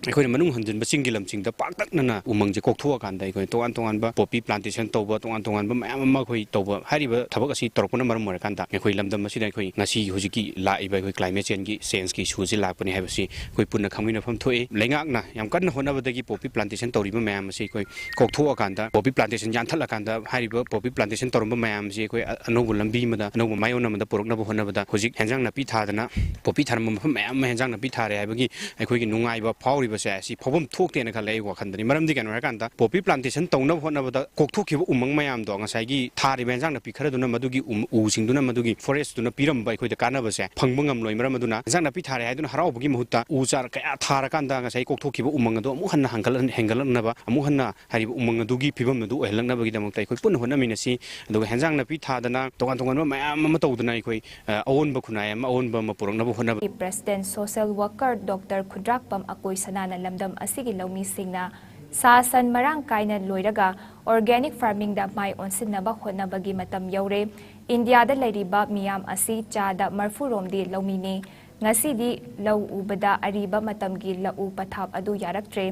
ꯑꯩꯈꯣꯏꯅ ꯃꯅꯨꯡ ꯍꯟꯖꯤꯟꯕ ꯆꯤꯡꯒꯤ ꯂꯝꯁꯤꯡꯗ ꯄꯥꯛꯇꯛꯅꯅ ꯎꯃꯪꯁꯦ ꯀꯣꯛꯊꯣꯛꯑꯀꯥꯟꯗ ꯑꯩꯈꯣꯏ ꯇꯣꯉꯥꯟ ꯇꯣꯉꯥꯟꯕ poppy plantation ꯇꯧꯕ, ꯇꯣꯉꯥꯟ ꯇꯣꯉꯥꯟꯕ ꯃꯌꯥꯝ ꯑꯃ ꯑꯩꯈꯣꯏ ꯇꯧꯕ, ꯍꯥꯏꯔꯤꯕ ꯊꯕꯛ ꯑꯁꯤ ꯇꯧꯔꯛꯄꯅ ꯃꯔꯝ ꯑꯣꯏꯔꯀꯥꯟꯗ ꯑꯩꯈꯣꯏ ꯂꯝꯗꯝ ꯑꯁꯤꯗ ꯑꯩꯈꯣꯏ ꯉꯁꯤ ꯍꯧꯖꯤꯛꯀꯤ ꯂꯥꯛꯏꯕ ꯑꯩꯈꯣꯏ climate changeꯀꯤ changeꯀꯤ issue ꯑꯁꯤ ꯂꯥꯛꯄꯅꯤ ꯍꯥꯏꯕꯁꯤ ꯑꯩꯈꯣꯏ ꯄꯨꯟꯅ ꯈꯪꯃꯤꯟꯅꯐꯝ ꯊꯣꯛꯏ꯫ ꯂꯩꯉꯥꯛꯅ ꯌꯥꯝ ꯀꯟꯅ ꯍꯣꯠꯅꯕꯗꯒꯤ poppy plantation ꯇꯧꯔꯤꯕ ꯃꯌꯥꯝ ꯑꯁꯤ ꯑꯩꯈꯣꯏ ꯀꯣꯛꯊꯣꯛꯑꯀꯥꯟꯗ, poppy plantation ꯌꯥꯟꯊꯠꯂꯀꯥꯟꯗ ꯍꯥꯏꯔꯤꯕ poppy plantation ꯇꯧꯔꯝꯕ ꯃꯌꯥꯝꯁꯤ ꯑꯩꯈꯣꯏ ꯑ-, ꯑꯅꯧꯕ ꯂꯝꯕꯤ ꯑꯃꯗ, ꯑꯅꯧꯕ ꯃꯥꯏꯑꯣꯟ ꯑꯃꯗ ꯄꯨꯔꯛꯅꯕ ꯍꯣꯠꯅꯕꯗ ꯍꯧꯖꯤꯛ ꯍꯦꯟꯖꯥꯡ ꯅꯥꯄꯤ ꯊꯥꯗꯅ, poppy ꯊꯥꯔꯝꯕ ꯃꯐꯝ ꯃꯌꯥꯝ ꯑꯃ ꯍꯦꯟꯖꯥꯡ ꯅꯥꯄꯤ ꯊꯥꯔꯦ ꯍꯥꯏꯕꯒꯤ ꯑꯩꯈꯣꯏꯒꯤ ꯅꯨꯡꯉꯥꯏꯕ ꯐꯥꯎꯔꯤꯕꯁꯦ ꯑꯁꯤ ꯐꯥꯎꯐꯝ ꯊꯣꯛꯇꯦꯅ ꯈꯜꯂꯦ ꯑꯩ ꯋꯥꯈꯜꯗꯗꯤ꯫ ꯃꯔꯝꯗꯤ ꯀꯩꯅꯣ ꯍꯥꯏꯔꯀꯥꯟꯗ, poppy plantation ꯇꯧꯅꯕ ꯍꯣꯠꯅꯕꯗ ꯀꯣꯛꯊꯣꯛꯈꯤꯕ ꯎꯃꯪ ꯃꯌꯥꯝꯗꯣ, ꯉꯁꯥꯏꯒꯤ ꯊꯥꯔꯤꯕ ꯍꯦꯟꯖꯥꯡ ꯅꯥꯄꯤ ꯈꯔꯗꯨꯅ ꯃꯗꯨꯒꯤ ꯎ-, ꯎꯁꯤꯡꯗꯨꯅ ꯃꯗꯨꯒꯤ forestꯇꯨꯅ ꯄꯤꯔꯝꯕ ꯑꯩꯈꯣꯏꯗ ꯀꯥꯟꯅꯕꯁꯦ ꯐꯪꯕ ꯉꯝꯂꯣꯏ꯫ ꯃꯔꯝ ꯑꯗꯨꯅ ꯍꯦꯟꯖꯥꯡ ꯅꯥꯄꯤ ꯊꯥꯔꯦ ꯍꯥꯏꯗꯨꯅ ꯍꯔꯥꯎꯕꯒꯤ ꯃꯍꯨꯠꯇ ꯎ ꯆꯥꯔ ꯀꯌꯥ ꯊꯥꯔꯀꯥꯟꯗ ꯉꯁꯥꯏ ꯀꯣꯛꯊꯣꯛꯈꯤꯕ ꯎꯃꯪ ꯑꯗꯣ ꯑꯃꯨꯛ ꯍꯟꯅ ꯍꯟꯒꯠꯍꯟ-, ꯍꯦꯟꯒꯠꯂꯛꯅꯕ, ꯑꯃꯨꯛ ꯍꯟꯅ ꯍꯥꯏꯔꯤꯕ ꯎꯃꯪ ꯑꯗꯨꯒꯤ ꯐꯤꯕꯝ ꯑꯗꯨ ꯑꯣꯏꯍꯜꯂꯛꯅꯕꯒꯤꯗꯃꯛꯇ ꯑꯩꯈꯣꯏ ꯄꯨꯟꯅ ꯍꯣꯠꯅꯃꯤꯟꯅꯁꯤ꯫ ꯑꯗꯨꯒ ꯍꯦꯟꯖꯥꯡ ꯅꯥꯄꯤ ꯊꯥꯗꯅ, ꯇꯣꯉꯥꯟ ꯇꯣꯉꯥꯟꯕ ꯃꯌꯥꯝ ꯑꯃ ꯇꯧꯗꯅ ꯑꯩꯈꯣꯏ, ꯑ, ꯑꯑꯣꯟꯕ ꯈꯨꯟꯅꯥꯏ ꯑꯃ, ꯑꯑꯣꯟꯕ ꯑꯃ ꯄꯨꯔꯛꯅꯕ ꯍꯣꯠꯅꯕ꯫ President Social Worker Doctor ꯈꯨꯗ꯭ꯔꯥꯛꯄꯝ ꯑꯀꯣꯏ ꯁꯅꯥꯅ ꯂꯝꯗꯝ ꯑꯁꯤꯒꯤ ꯂꯧꯃꯤꯁꯤꯡꯅ ꯁꯥ ꯁꯟ ꯃꯔꯥꯡ ꯀꯥꯏꯅ ꯂꯣꯏꯔꯒ organic farmingꯗ ꯃꯥꯏ ꯑꯣꯟꯁꯤꯟꯅꯕ ꯍꯣꯠꯅꯕꯒꯤ ꯃꯇꯝ ꯌꯧꯔꯦ꯫ ꯏꯟꯗꯤꯌꯥꯗ ꯂꯩꯔꯤꯕ ꯃꯤꯌꯥꯝ ꯑꯁꯤ ꯆꯥꯗ ꯃꯔꯐꯨ ꯔꯣꯝꯗꯤ ꯂꯧꯃꯤꯅꯤ꯫ ꯉꯁꯤꯗꯤ ꯂꯧ ꯎꯕꯗ ꯑꯔꯤꯕ ꯃꯇꯝꯒꯤ ꯂꯧꯎ ꯄꯊꯥꯞ ꯑꯗꯨ ꯌꯥꯔꯛꯇ꯭ꯔꯦ꯫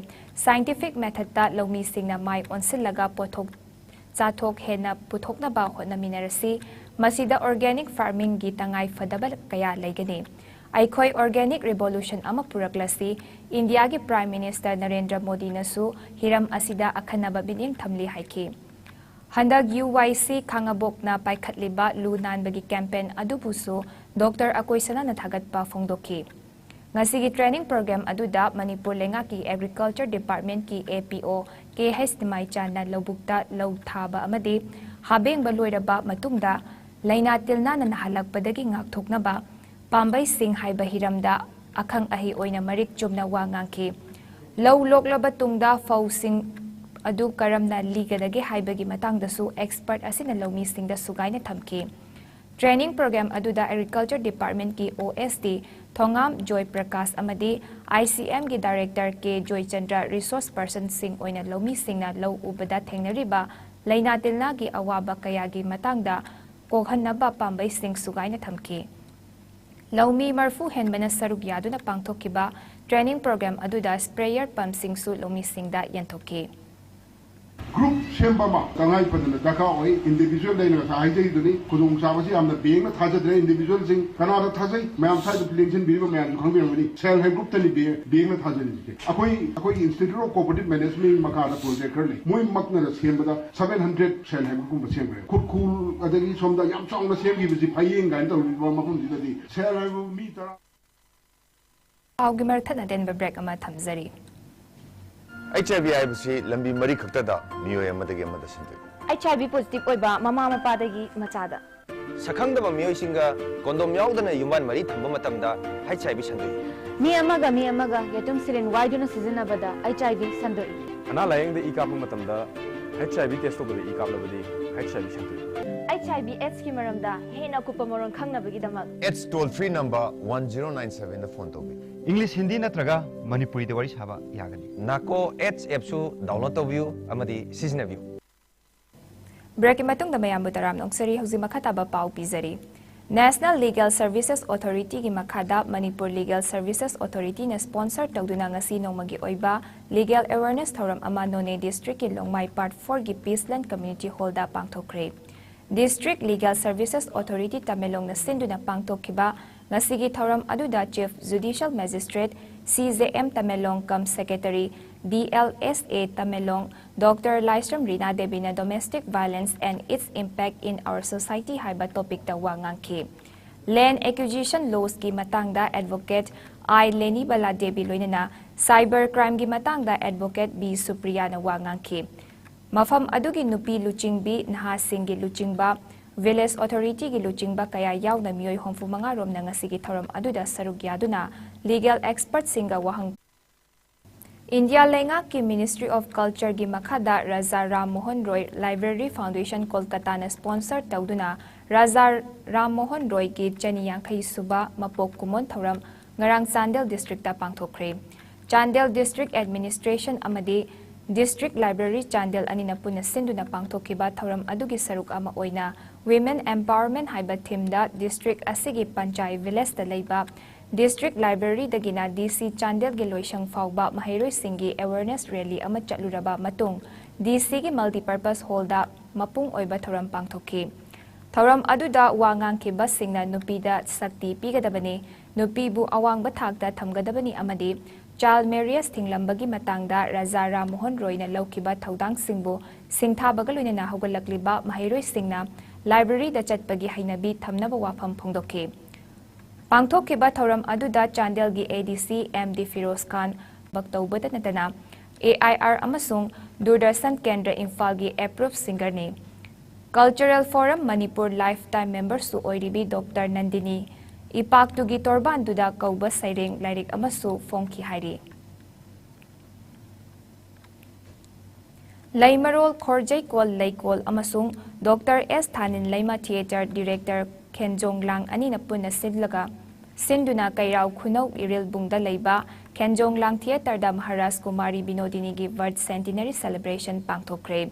Scientific methodꯇ ꯂꯧꯃꯤꯁꯤꯡꯅ ꯃꯥꯏ ꯑꯣꯟꯁꯤꯜꯂꯒ ꯄꯣꯠꯊꯣꯛ ꯆꯥꯊꯣꯛ ꯍꯦꯟꯅ ꯄꯨꯊꯣꯛꯅꯕ ꯍꯣꯠꯅꯃꯤꯟꯅꯔꯁꯤ꯫ ꯃꯁꯤꯗ organic farmingꯒꯤ ꯇꯉꯥꯏ ꯐꯗꯕ ꯀꯌꯥ ꯂꯩꯒꯅꯤ꯫ ꯑꯩꯈꯣꯏ organic revolution ꯑꯃ ꯄꯨꯔꯛꯂꯁꯤ꯫ ꯏꯟꯗꯤꯌꯥꯒꯤ Prime Minister ꯅꯔꯦꯟꯗ꯭ꯔ ꯃꯣꯗꯤꯅꯁꯨ ꯍꯤꯔꯝ ꯑꯁꯤꯗ ꯑꯈꯟꯅꯕ ꯃꯤꯠꯌꯦꯡ ꯊꯝꯂꯤ ꯍꯥꯏꯈꯤ꯫ ꯍꯟꯗꯛ UYC ꯈꯥꯉꯕꯣꯛꯅ ꯄꯥꯏꯈꯠꯂꯤꯕ ꯂꯨ ꯅꯥꯟꯕꯒꯤ campaign ꯑꯗꯨꯕꯨꯁꯨ Doctor ꯑꯀꯣꯏ ꯁꯅꯥꯅ ꯊꯥꯒꯠꯄ ꯐꯣꯡꯗꯣꯛꯈꯤ꯫ ꯉꯁꯤꯒꯤ training program ꯑꯗꯨꯗ ꯃꯅꯤꯄꯨꯔ ꯂꯩꯉꯥꯛꯀꯤ Agriculture Departmentꯀꯤ APO ꯀꯦ ꯍꯩꯁ ꯅꯤꯃꯥꯏꯆꯥꯟꯅ ꯂꯧꯕꯨꯛꯇ ꯂꯧ ꯊꯥꯕ ꯑꯃꯗꯤ ꯍꯥꯕꯦꯡꯕ ꯂꯣꯏꯔꯕ ꯃꯇꯨꯡꯗ ꯂꯥꯏꯅꯥ ꯇꯤꯜꯅꯥꯅ ꯅꯥꯍꯜꯂꯛꯄꯗꯒꯤ ꯉꯥꯛꯊꯣꯛꯅꯕ ꯄꯥꯝꯕꯩꯁꯤꯡ ꯍꯥꯏꯕ ꯍꯤꯔꯝꯗ ꯑꯈꯪ ꯑꯍꯩ ꯑꯣꯏꯅ ꯃꯔꯤꯛ ꯆꯨꯝꯅ ꯋꯥ ꯉꯥꯡꯈꯤ꯫ ꯂꯧ ꯂꯣꯛꯂꯕ ꯇꯨꯡꯗ ꯐꯧꯁꯤꯡ ꯑꯗꯨ ꯀꯔꯝꯅ ꯂꯤꯒꯗꯒꯦ ꯍꯥꯏꯕꯒꯤ ꯃꯇꯥꯡꯗꯁꯨ expert ꯑꯁꯤꯅ ꯂꯧꯃꯤꯁꯤꯡꯗ ꯁꯨꯒꯥꯏꯅ ꯊꯝꯈꯤ꯫ Training program ꯑꯗꯨꯗ Agriculture Departmentꯀꯤ OSD ꯊꯣꯉꯥꯝ ꯖꯣꯏ ꯄ꯭ꯔꯀꯥꯁ ꯑꯃꯗꯤ ICMꯒꯤ Director ꯀꯦ ꯖꯣꯏꯆꯟꯗ꯭ꯔ resource personꯁꯤꯡ ꯑꯣꯏꯅ ꯂꯧꯃꯤꯁꯤꯡꯅ ꯂꯧ ꯎꯕꯗ ꯊꯦꯡꯅꯔꯤꯕ ꯂꯥꯏꯅꯥ ꯇꯤꯜꯅꯥꯒꯤ ꯑꯋꯥꯕ ꯀꯌꯥꯒꯤ ꯃꯇꯥꯡꯗ ꯀꯣꯛꯍꯟꯅꯕ ꯄꯥꯝꯕꯩꯁꯤꯡ ꯁꯨꯒꯥꯏꯅ ꯊꯝꯈꯤ꯫ ꯂꯧꯃꯤ ꯃꯔꯐꯨ ꯍꯦꯟꯕꯅ ꯁꯔꯨꯛ ꯌꯥꯗꯨꯅ ꯄꯥꯡꯊꯣꯛꯈꯤꯕ training program ꯑꯗꯨꯗ sprayer pumpꯁꯤꯡꯁꯨ ꯂꯧꯃꯤꯁꯤꯡꯗ ꯌꯦꯟꯊꯣꯛꯈꯤ꯫ Group ꯁꯦꯝꯕ ꯑꯃ ꯇꯉꯥꯏ ꯐꯗꯅ ꯗꯔꯀꯥꯔ ꯑꯣꯏ꯫ Individual ꯑꯩꯅ ꯉꯁꯥꯏ ꯍꯥꯏꯖꯈꯤꯗꯨꯅꯤ, ꯈꯨꯗꯣꯡꯆꯥꯕꯁꯤ ꯌꯥꯝꯅ bankꯅ ꯊꯥꯖꯗ꯭ꯔꯦ꯫ Individualꯁꯤꯡ ꯀꯅꯥꯗ ꯊꯥꯖꯩ? ꯃꯌꯥꯝ ꯁ꯭ꯋꯥꯏꯗ ꯂꯦꯡꯁꯤꯟꯕꯤꯔꯤꯕ ꯃꯌꯥꯝꯁꯨ ꯈꯪꯕꯤꯔꯝꯒꯅꯤ, self help groupꯇꯅꯤ bankꯅ ꯊꯥꯖꯔꯤꯁꯦ꯫ ꯑꯩꯈꯣꯏ ꯑꯩꯈꯣꯏꯒꯤ Institute of Cooperative Management ꯃꯈꯥꯗ project ꯈꯔ ꯂꯩ, ꯃꯣꯏꯃꯛꯅ ꯁꯦꯝꯕꯗ seven hundred self help groupꯀꯨꯝꯕ ꯁꯦꯝꯈ꯭ꯔꯦ꯫ ꯈꯨꯔꯈꯨꯜ ꯑꯗꯒꯤ ꯁꯣꯝꯗ ꯌꯥꯝ ꯆꯥꯎꯅ ꯁꯦꯝꯈꯤꯕꯁꯤ ꯐꯌꯦꯡ ꯀꯥꯏꯅ ꯇꯧꯔꯤꯕ ꯃꯐꯝꯁꯤꯗꯗꯤ self help group ꯃꯤ ꯇꯔꯥ ꯄꯥꯎꯒꯤ ꯃꯔꯛꯊꯠꯅ ꯑꯇꯦꯟꯕ break ꯑꯃ ꯊꯝꯖꯔꯤ꯫ ꯑꯩꯆ ꯑꯥꯏ ꯚꯤ ꯍꯥꯏꯕꯁꯤ ꯂꯝꯕꯤ ꯃꯔꯤ ꯈꯛꯇꯗ ꯃꯤꯑꯣꯏ ꯑꯃꯗꯒꯤ ꯑꯃꯗ ꯁꯟꯗꯣꯛꯏ꯫ ꯑꯩꯆ ꯑꯥꯏ ꯚꯤ ꯄꯣꯖꯤꯇꯤꯚ ꯑꯣꯏꯕ ꯃꯃꯥ ꯃꯄꯥꯗꯒꯤ ꯃꯆꯥꯗ꯫ ꯁꯛꯈꯪꯗꯕ ꯃꯤꯑꯣꯏꯁꯤꯡꯒ ꯀꯣꯟꯗꯣꯝ ꯌꯥꯎꯗꯅ ꯌꯨꯝꯕꯥꯟ ꯃꯔꯤ ꯊꯝꯕ ꯃꯇꯝꯗ ꯑꯩꯆ ꯑꯥꯏ ꯚꯤ ꯁꯟꯗꯣꯛꯏ꯫ ꯃꯤ ꯑꯃꯒ ꯃꯤ ꯑꯃꯒ ꯌꯦꯇꯨꯝ ꯁꯤꯔꯤꯟ ꯋꯥꯏꯗꯨꯅ ꯁꯤꯖꯤꯟꯅꯕꯗ ꯑꯩꯆ ꯑꯥꯏ ꯚꯤ ꯁꯟꯗꯣꯛꯏ꯫ ꯑꯅꯥ ꯂꯥꯌꯦꯡꯗ ꯏ ꯀꯥꯞꯄ ꯃꯇꯝꯗ ꯑꯩꯆ ꯑꯥꯏ ꯚꯤ test ꯇꯧꯕꯗ ꯏ ꯀꯥꯞꯂꯕꯗꯤ ꯑꯩꯆ ꯑꯥꯏ ꯚꯤ ꯁꯟꯗꯣꯛꯏ꯫ ꯑꯩꯆ ꯑꯥꯏ ꯚꯤ ꯑꯦꯗꯁꯀꯤ ꯃꯔꯝꯗ ꯍꯦꯟꯅ ꯑꯀꯨꯞꯄ ꯃꯔꯣꯜ ꯈꯪꯅꯕꯒꯤꯗꯃꯛ AIDS toll free number one zero nine seven ꯗ phone ꯇꯧꯕꯤꯌꯨ꯫ English, Hindi ꯅꯠꯇ꯭ꯔꯒ ꯃꯅꯤꯄꯨꯔꯤꯗ ꯋꯥꯔꯤ ꯁꯥꯕ ꯌꯥꯒꯅꯤ꯫ NACO AIDS app ꯁꯨ download ꯇꯧꯕꯤꯌꯨ ꯑꯃꯗꯤ ꯁꯤꯖꯤꯟꯅꯕꯤꯌꯨ꯫ Breakꯀꯤ ꯃꯇꯨꯡꯗ ꯃꯌꯥꯝꯕꯨ ꯇꯔꯥꯝꯅ ꯑꯣꯛꯆꯔꯤ꯫ ꯍꯧꯖꯤꯛ ꯃꯈꯥ ꯇꯥꯕ ꯄꯥꯎ ꯄꯤꯖꯔꯤ꯫ National Legal Services Authorityꯒꯤ ꯃꯈꯥꯗ ꯃꯅꯤꯄꯨꯔ Legal Services Authorityꯅ sponsor ꯇꯧꯗꯨꯅ ꯉꯁꯤ ꯅꯣꯡꯃꯒꯤ ꯑꯣꯏꯕ legal awareness ꯊꯧꯔꯝ ꯑꯃ ꯅꯣꯅꯦ districtꯀꯤ ꯂꯣꯡꯃꯥꯏ Part fourꯒꯤ Peaceland Community Hallꯗ ꯄꯥꯡꯊꯣꯛꯈ꯭ꯔꯦ꯫ District Legal Services Authority ꯇꯃꯦꯡꯂꯣꯡꯅ ꯁꯤꯟꯗꯨꯅ ꯄꯥꯡꯊꯣꯛꯈꯤꯕ ꯉꯁꯤꯒꯤ ꯊꯧꯔꯝ ꯑꯗꯨꯗ Chief Judicial Magistrate, C J M Tamenglong cum Secretary, D L S A Tamenglong, Doctor Laishram Rina ꯗꯦꯕꯤꯅ domestic violence and its impact in our society ꯍꯥꯏꯕ topicꯇ ꯋꯥ ꯉꯥꯡꯈꯤ꯫ Land acquisition lawsꯀꯤ ꯃꯇꯥꯡꯗ Advocate I ꯂꯦꯅꯤ ꯕꯂꯥ ꯗꯦꯕꯤ ꯂꯣꯏꯅꯅ cyber crimeꯒꯤ ꯃꯇꯥꯡꯗ Advocate B ꯁꯨꯄ꯭ꯔꯤꯌꯥꯅ ꯋꯥ ꯉꯥꯡꯈꯤ꯫ ꯃꯐꯝ ꯑꯗꯨꯒꯤ ꯅꯨꯄꯤ ꯂꯨꯆꯤꯡꯕꯤ, ꯅꯍꯥꯁꯤꯡꯒꯤ ꯂꯨꯆꯤꯡꯕ, Village Authorityꯒꯤ ꯂꯨꯆꯤꯡꯕ ꯀꯌꯥ ꯌꯥꯎꯅ ꯃꯤꯑꯣꯏ ꯍꯨꯝꯐꯨ ꯃꯉꯥ ꯔꯣꯝꯅ ꯉꯁꯤꯒꯤ ꯊꯧꯔꯝ ꯑꯗꯨꯗ ꯁꯔꯨꯛ ꯌꯥꯗꯨꯅ legal expertꯁꯤꯡꯒ ꯋꯥꯍꯪ ꯏꯟꯗꯤꯌꯥ ꯂꯩꯉꯥꯛꯀꯤ Ministry of Cultureꯒꯤ ꯃꯈꯥꯗ ꯔꯥꯖꯥ ꯔꯥꯝ ꯃꯣꯍꯟ ꯔꯣꯏ Library Foundation ꯀꯣꯜꯀꯇꯥꯅ sponsor ꯇꯧꯗꯨꯅ ꯔꯥꯖꯥ ꯔꯥꯝ ꯃꯣꯍꯟ ꯔꯣꯏꯒꯤ ꯆꯅꯤ ꯌꯥꯡꯈꯩ ꯁꯨꯕ ꯃꯄꯣꯛ ꯀꯨꯝꯑꯣꯟ ꯊꯧꯔꯝ ꯉꯔꯥꯡ ꯆꯥꯟꯗꯦꯜ districtꯇ ꯄꯥꯡꯊꯣꯛꯈ꯭ꯔꯦ꯫ ꯆꯥꯟꯗꯦꯜ District Administration ꯑꯃꯗꯤ District Library ꯆꯥꯟꯗꯦꯜ ꯑꯅꯤꯅ ꯄꯨꯟꯅ ꯁꯤꯟꯗꯨꯅ ꯄꯥꯡꯊꯣꯛꯈꯤꯕ ꯊꯧꯔꯝ ꯑꯗꯨꯒꯤ ꯁꯔꯨꯛ ꯑꯃ ꯑꯣꯏꯅ Women Empowerment ꯍꯥꯏꯕ themeꯗ district ꯑꯁꯤꯒꯤ ꯄꯟꯆꯥꯏ villageꯇ ꯂꯩꯕ district libraryꯗꯒꯤꯅ DC ꯆꯥꯟꯗꯦꯜꯒꯤ ꯂꯣꯏꯁꯪ ꯐꯥꯎꯕ ꯃꯍꯩꯔꯣꯏꯁꯤꯡꯒꯤ awareness rally ꯑꯃ ꯆꯠꯂꯨꯔꯕ ꯃꯇꯨꯡ DCꯒꯤ multipurpose hallꯗ ꯃꯄꯨꯡ ꯑꯣꯏꯕ ꯊꯧꯔꯝ ꯄꯥꯡꯊꯣꯛꯈꯤ꯫ ꯊꯧꯔꯝ ꯑꯗꯨꯗ ꯋꯥ ꯉꯥꯡꯈꯤꯕꯁꯤꯡꯅ ꯅꯨꯄꯤꯗ ꯁꯛꯇꯤ ꯄꯤꯒꯗꯕꯅꯤ, ꯅꯨꯄꯤꯕꯨ ꯑꯋꯥꯡꯕ ꯊꯥꯛꯇ ꯊꯝꯒꯗꯕꯅꯤ ꯑꯃꯗꯤ child marriage ꯊꯤꯡꯂꯝꯕꯒꯤ ꯃꯇꯥꯡꯗ ꯔꯥꯖꯥ ꯔꯥꯝ ꯃꯣꯍꯟ ꯔꯣꯏꯅ ꯂꯧꯈꯤꯕ ꯊꯧꯗꯥꯡꯁꯤꯡꯕꯨ ꯁꯤꯡꯊꯥꯕꯒ ꯂꯣꯏꯅꯅ ꯍꯧꯒꯠꯂꯛꯂꯤꯕ ꯃꯍꯩꯔꯣꯏꯁꯤꯡꯅ libraryꯗ ꯆꯠꯄꯒꯤ ꯍꯩꯅꯕꯤ ꯊꯝꯅꯕ ꯋꯥꯐꯝ ꯐꯣꯡꯗꯣꯛꯈꯤ꯫ ꯄꯥꯡꯊꯣꯛꯈꯤꯕ ꯊꯧꯔꯝ ꯑꯗꯨꯗ ꯆꯥꯟꯗꯦꯜꯒꯤ ADC M D ꯐꯤꯔꯣꯖ ꯈꯥꯟ ꯊꯕꯛ ꯇꯧꯕꯇ ꯅꯠꯇꯅ AIR ꯑꯃꯁꯨꯡ ꯗꯨꯔꯗꯔꯁꯟ ꯀꯦꯟꯗ꯭ꯔ ꯏꯝꯐꯥꯜꯒꯤ approved singerꯅꯤ꯫ Cultural Forum Manipur lifetime memberꯁꯨ ꯑꯣꯏꯔꯤꯕꯤ Doctor Nandini ꯏꯄꯥꯛꯇꯨꯒꯤ ꯇꯣꯔꯕꯥꯟꯗꯨꯗ ꯀꯧꯕ ꯁꯩꯔꯦꯡ ꯂꯥꯏꯔꯤꯛ ꯑꯃꯁꯨ ꯐꯣꯡꯈꯤ ꯍꯥꯏꯔꯤ꯫ ꯂꯩꯃꯔꯣꯜ ꯈꯣꯔꯖꯩꯀꯣꯜ ꯂꯩꯀꯣꯜ ꯑꯃꯁꯨꯡ Doctor S ꯊꯥꯅꯤꯟ ꯂꯩꯃ theatre director ꯈꯦꯟꯖꯣꯡ ꯂꯥꯡ ꯑꯅꯤꯅ ꯄꯨꯟꯅ ꯁꯤꯜꯂꯒ ꯁꯤꯟꯗꯨꯅ ꯀꯩꯔꯥꯎ ꯈꯨꯅꯧ ꯏꯔꯤꯜꯕꯨꯡꯗ ꯂꯩꯕ ꯈꯦꯟꯖꯣꯡ ꯂꯥꯡ theatreꯗ Maharaj Kumari ꯕꯤꯅꯣꯗꯤꯅꯤꯒꯤ birth centenary celebration ꯄꯥꯡꯊꯣꯛꯈ꯭ꯔꯦ꯫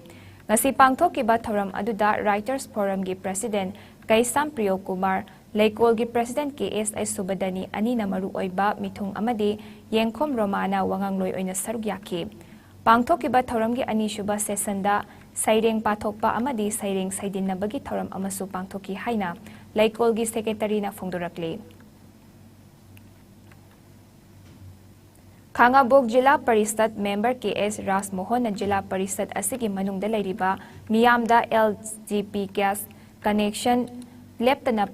ꯉꯁꯤ ꯄꯥꯡꯊꯣꯛꯈꯤꯕ ꯊꯧꯔꯝ ꯑꯗꯨꯗ Writers Forumꯒꯤ president ꯀꯩꯁꯥꯝ ꯄ꯭ꯔꯤꯌꯣ ꯀꯨꯃꯥꯔ, ꯂꯩꯀꯣꯜꯒꯤ president ꯀꯦ ꯑꯦꯁ ꯑꯩꯁꯨꯕꯗꯅꯤ ꯑꯅꯤꯅ ꯃꯔꯨꯑꯣꯏꯕ ꯃꯤꯊꯨꯡ ꯑꯃꯗꯤ ꯌꯦꯡꯈꯣꯝ ꯔꯣꯃꯥꯅ ꯋꯥꯉꯥꯡꯂꯣꯏ ꯑꯣꯏꯅ ꯁꯔꯨꯛ ꯌꯥꯈꯤ꯫ ꯄꯥꯡꯊꯣꯛꯈꯤꯕ ꯊꯧꯔꯝꯒꯤ ꯑꯅꯤꯁꯨꯕ sessionꯗ ꯁꯩꯔꯦꯡ ꯄꯥꯊꯣꯛꯄ ꯑꯃꯗꯤ ꯁꯩꯔꯦꯡ ꯁꯩꯗꯤꯟꯅꯕꯒꯤ ꯊꯧꯔꯝ ꯑꯃꯁꯨ ꯄꯥꯡꯊꯣꯛꯈꯤ ꯍꯥꯏꯅ ꯂꯩꯀꯣꯜꯒꯤ secretaryꯅ ꯐꯣꯡꯗꯣꯔꯛꯂꯤ꯫ ꯈꯥꯉꯕꯣꯛ ꯖꯤꯂꯥ ꯄꯔꯤꯁꯗ member ꯀꯦ ꯑꯦꯁ ꯔꯥꯖꯃꯣꯍꯟꯅ ꯖꯤꯂꯥ ꯄꯔꯤꯁꯗ ꯑꯁꯤꯒꯤ ꯃꯅꯨꯡꯗ ꯂꯩꯔꯤꯕ ꯃꯤꯌꯥꯝꯗ LGP gas connection ꯂꯦꯞꯇꯅ